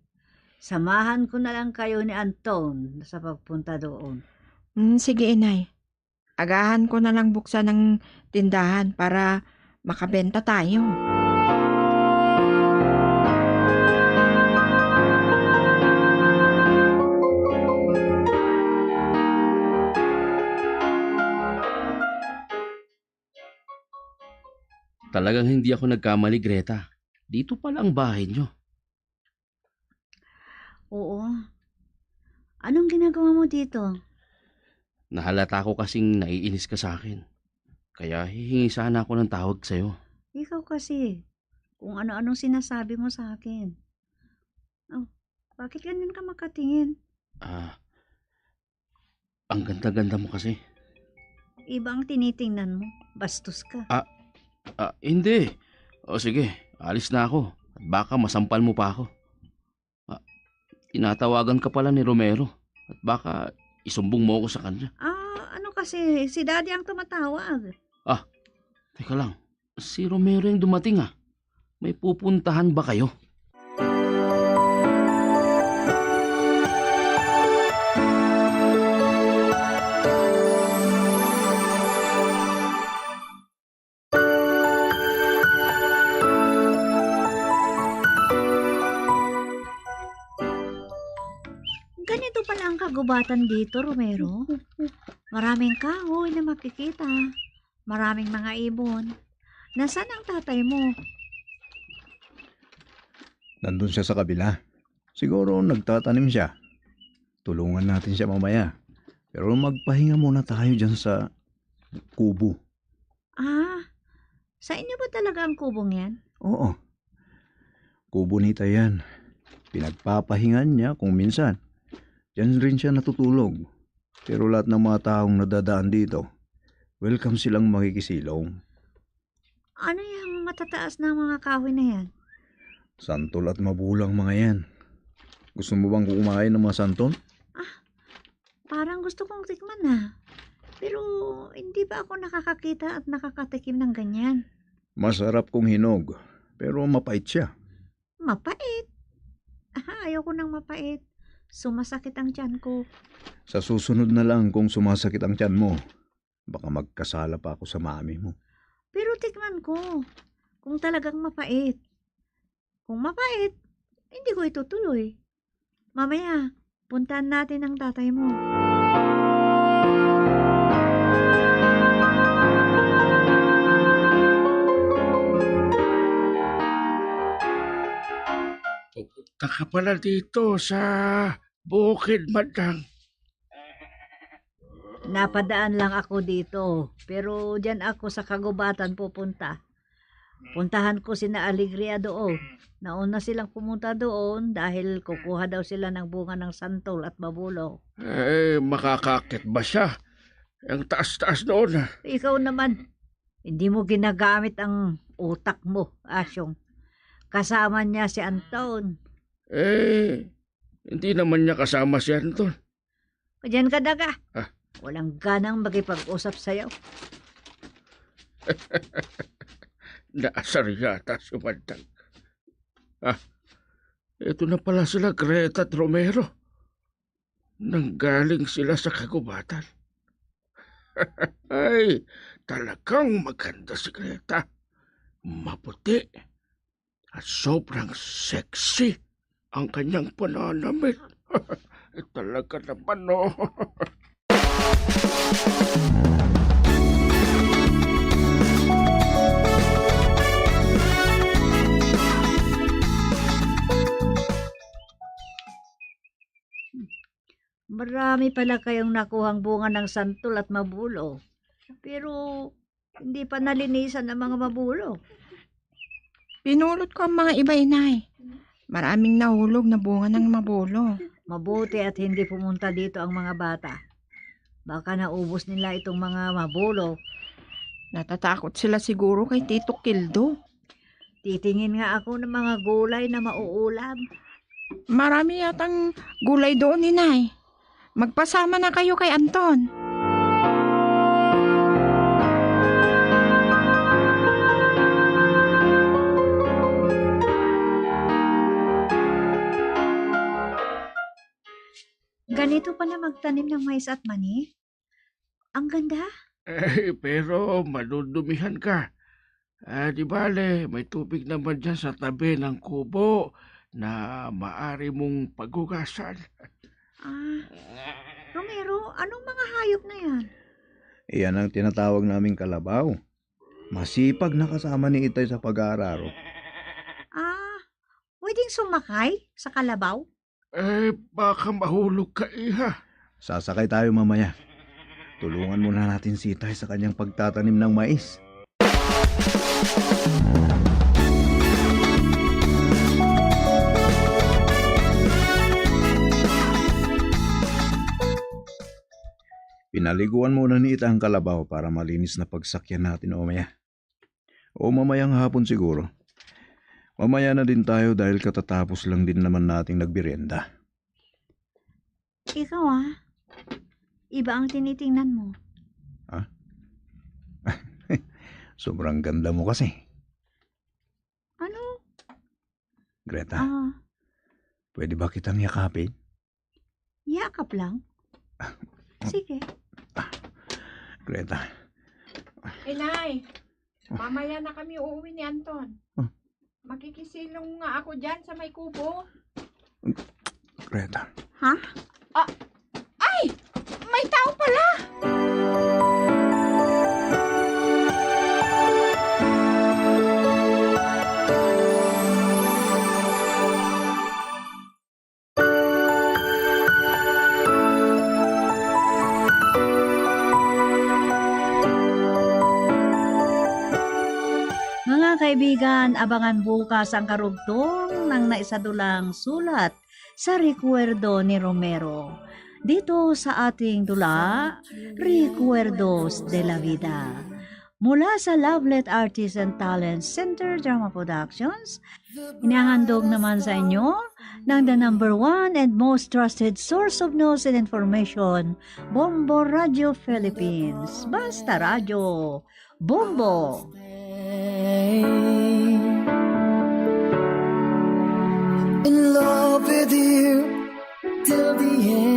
Samahan ko na lang kayo ni Anton sa pagpunta doon. Hmm, sige, Inay. Agahan ko na lang buksan ang tindahan para makabenta tayo. Talagang hindi ako nagkamali, Greta. Dito pala ang bahay niyo. Oo. Anong ginagawa mo dito? Nahalata ko kasing naiinis ka sa akin. Kaya hihingi sana ako ng tawag sa'yo. Ikaw kasi, kung ano-anong sinasabi mo sa akin. Oh, bakit ganyan ka makatingin? Ah, ang ganda-ganda mo kasi. Iba ang tinitingnan mo. Bastos ka. Ah, ah, hindi. O sige, alis na ako. At baka masampal mo pa ako. Ah, tinatawagan ka pala ni Romero. At baka isumbong mo ako sa kanya. Ah, ano kasi, si Daddy ang tumatawag. Ah, teka lang. Si Romero yung dumating, ah. May pupuntahan ba kayo? Ganito pala ang kagubatan dito, Romero. Maraming kahoy na makikita. Maraming mga ibon. Nasaan ang tatay mo? Nandun siya sa kabila. Siguro nagtatanim siya. Tulungan natin siya mamaya. Pero magpahinga muna tayo dyan sa kubo. Ah, sa inyo ba talaga ang kubong yan? Oo. Kubo ni Tayan. Pinagpapahingan niya kung minsan. Diyan rin siya natutulog. Pero lahat ng mga taong nadadaan dito, welcome silang makikisilong. Ano yung matataas na mga kahoy na yan? Santol at mabulang mga yan. Gusto mo bang kumain ng mga santol? Ah, parang gusto kong tikman na. Pero hindi pa ako nakakakita at nakakatikim ng ganyan. Masarap kung hinog, pero mapait siya. Mapait? Ah, ayoko nang mapait. Sumasakit ang tiyan ko. Sa susunod na lang kung sumasakit ang tiyan mo, baka magkasala pa ako sa mami mo. Pero tikman ko kung talagang mapait. Kung mapait, hindi ko itutuloy. Mamaya, puntahan natin ang tatay mo. Punta ka pala dito sa bukid, Madang. Napadaan lang ako dito, pero diyan ako sa kagubatan pupunta. Puntahan ko sina Alegria doon. Nauna silang pumunta doon dahil kukuha daw sila ng bunga ng santol at babulo. Eh, makakakit ba siya? Ang taas-taas doon, ah. Ikaw naman. Hindi mo ginagamit ang utak mo, Asyong. Kasama niya si Anton. Eh, hindi naman niya kasama si Anton. Diyan ka, Daga. Ah. Walang ganang makipag-usap sa'yo. Naasar yata si Mandag. Ah, ito na pala sila Greta at Romero. Nanggaling sila sa kagubatan. Ay, talagang maganda si Greta. Maputi at sobrang sexy ang kanyang pananamit. Talaga naman, no? Marami pala kayong nakuhang bunga ng santol at mabulo. Pero hindi pa nalinisan ang mga mabulo. Pinulot ko ang mga iba, inay. Maraming nahulog na bunga ng mabulo. Mabuti at hindi pumunta dito ang mga bata. Baka naubos nila itong mga mabulo. Natatakot sila siguro kay Tito Kildo. Titingin nga ako ng mga gulay na mauulam. Marami yatang gulay doon, inay. Magpasama na kayo kay Anton. Ganito pala magtanim ng mais at mani? Ang ganda. Eh, pero madudumihan ka. Ah, di bale, may tubig naman dyan sa tabi ng kubo na maari mong paghugasan. Ah, Romero, anong mga hayop na yan? Iyan ang tinatawag naming kalabaw. Masipag na kasama ni Itay sa pag-aararo. Ah, pwedeng sumakay sa kalabaw? Eh, baka mahulog ka, iha. Sasakay tayo mamaya. Tulungan muna natin si Itay sa kanyang pagtatanim ng mais. Pinaliguan muna ni Ita ang kalabaw para malinis na pagsakyan natin mamaya. O mamayang hapon siguro. Mamaya na din tayo dahil katatapos lang din naman nating nagmerienda. Ikaw, ah, iba ang tinitingnan mo. Ha? Sobrang ganda mo kasi. Ano? Greta, ah, pwede ba kitang yakapin? Yakap lang. Sige. Greta. Inay, mamaya na kami uuwi ni Anton. Ah. Makikisilong nga ako dyan sa may kubo. Greta. Ha? Ah, ay! May tao pala! Mga kaibigan, abangan bukas ang karugtong ng naisadulang sulat sa Recuerdo ni Romero. Dito sa ating dula, Recuerdos de la Vida. Mula sa Lovelet Artists and Talents Center Drama Productions, inahandog naman sa inyo ng the number one and most trusted source of news and information, Bombo Radio Philippines. Basta Radyo, Bombo! In love with you till the end.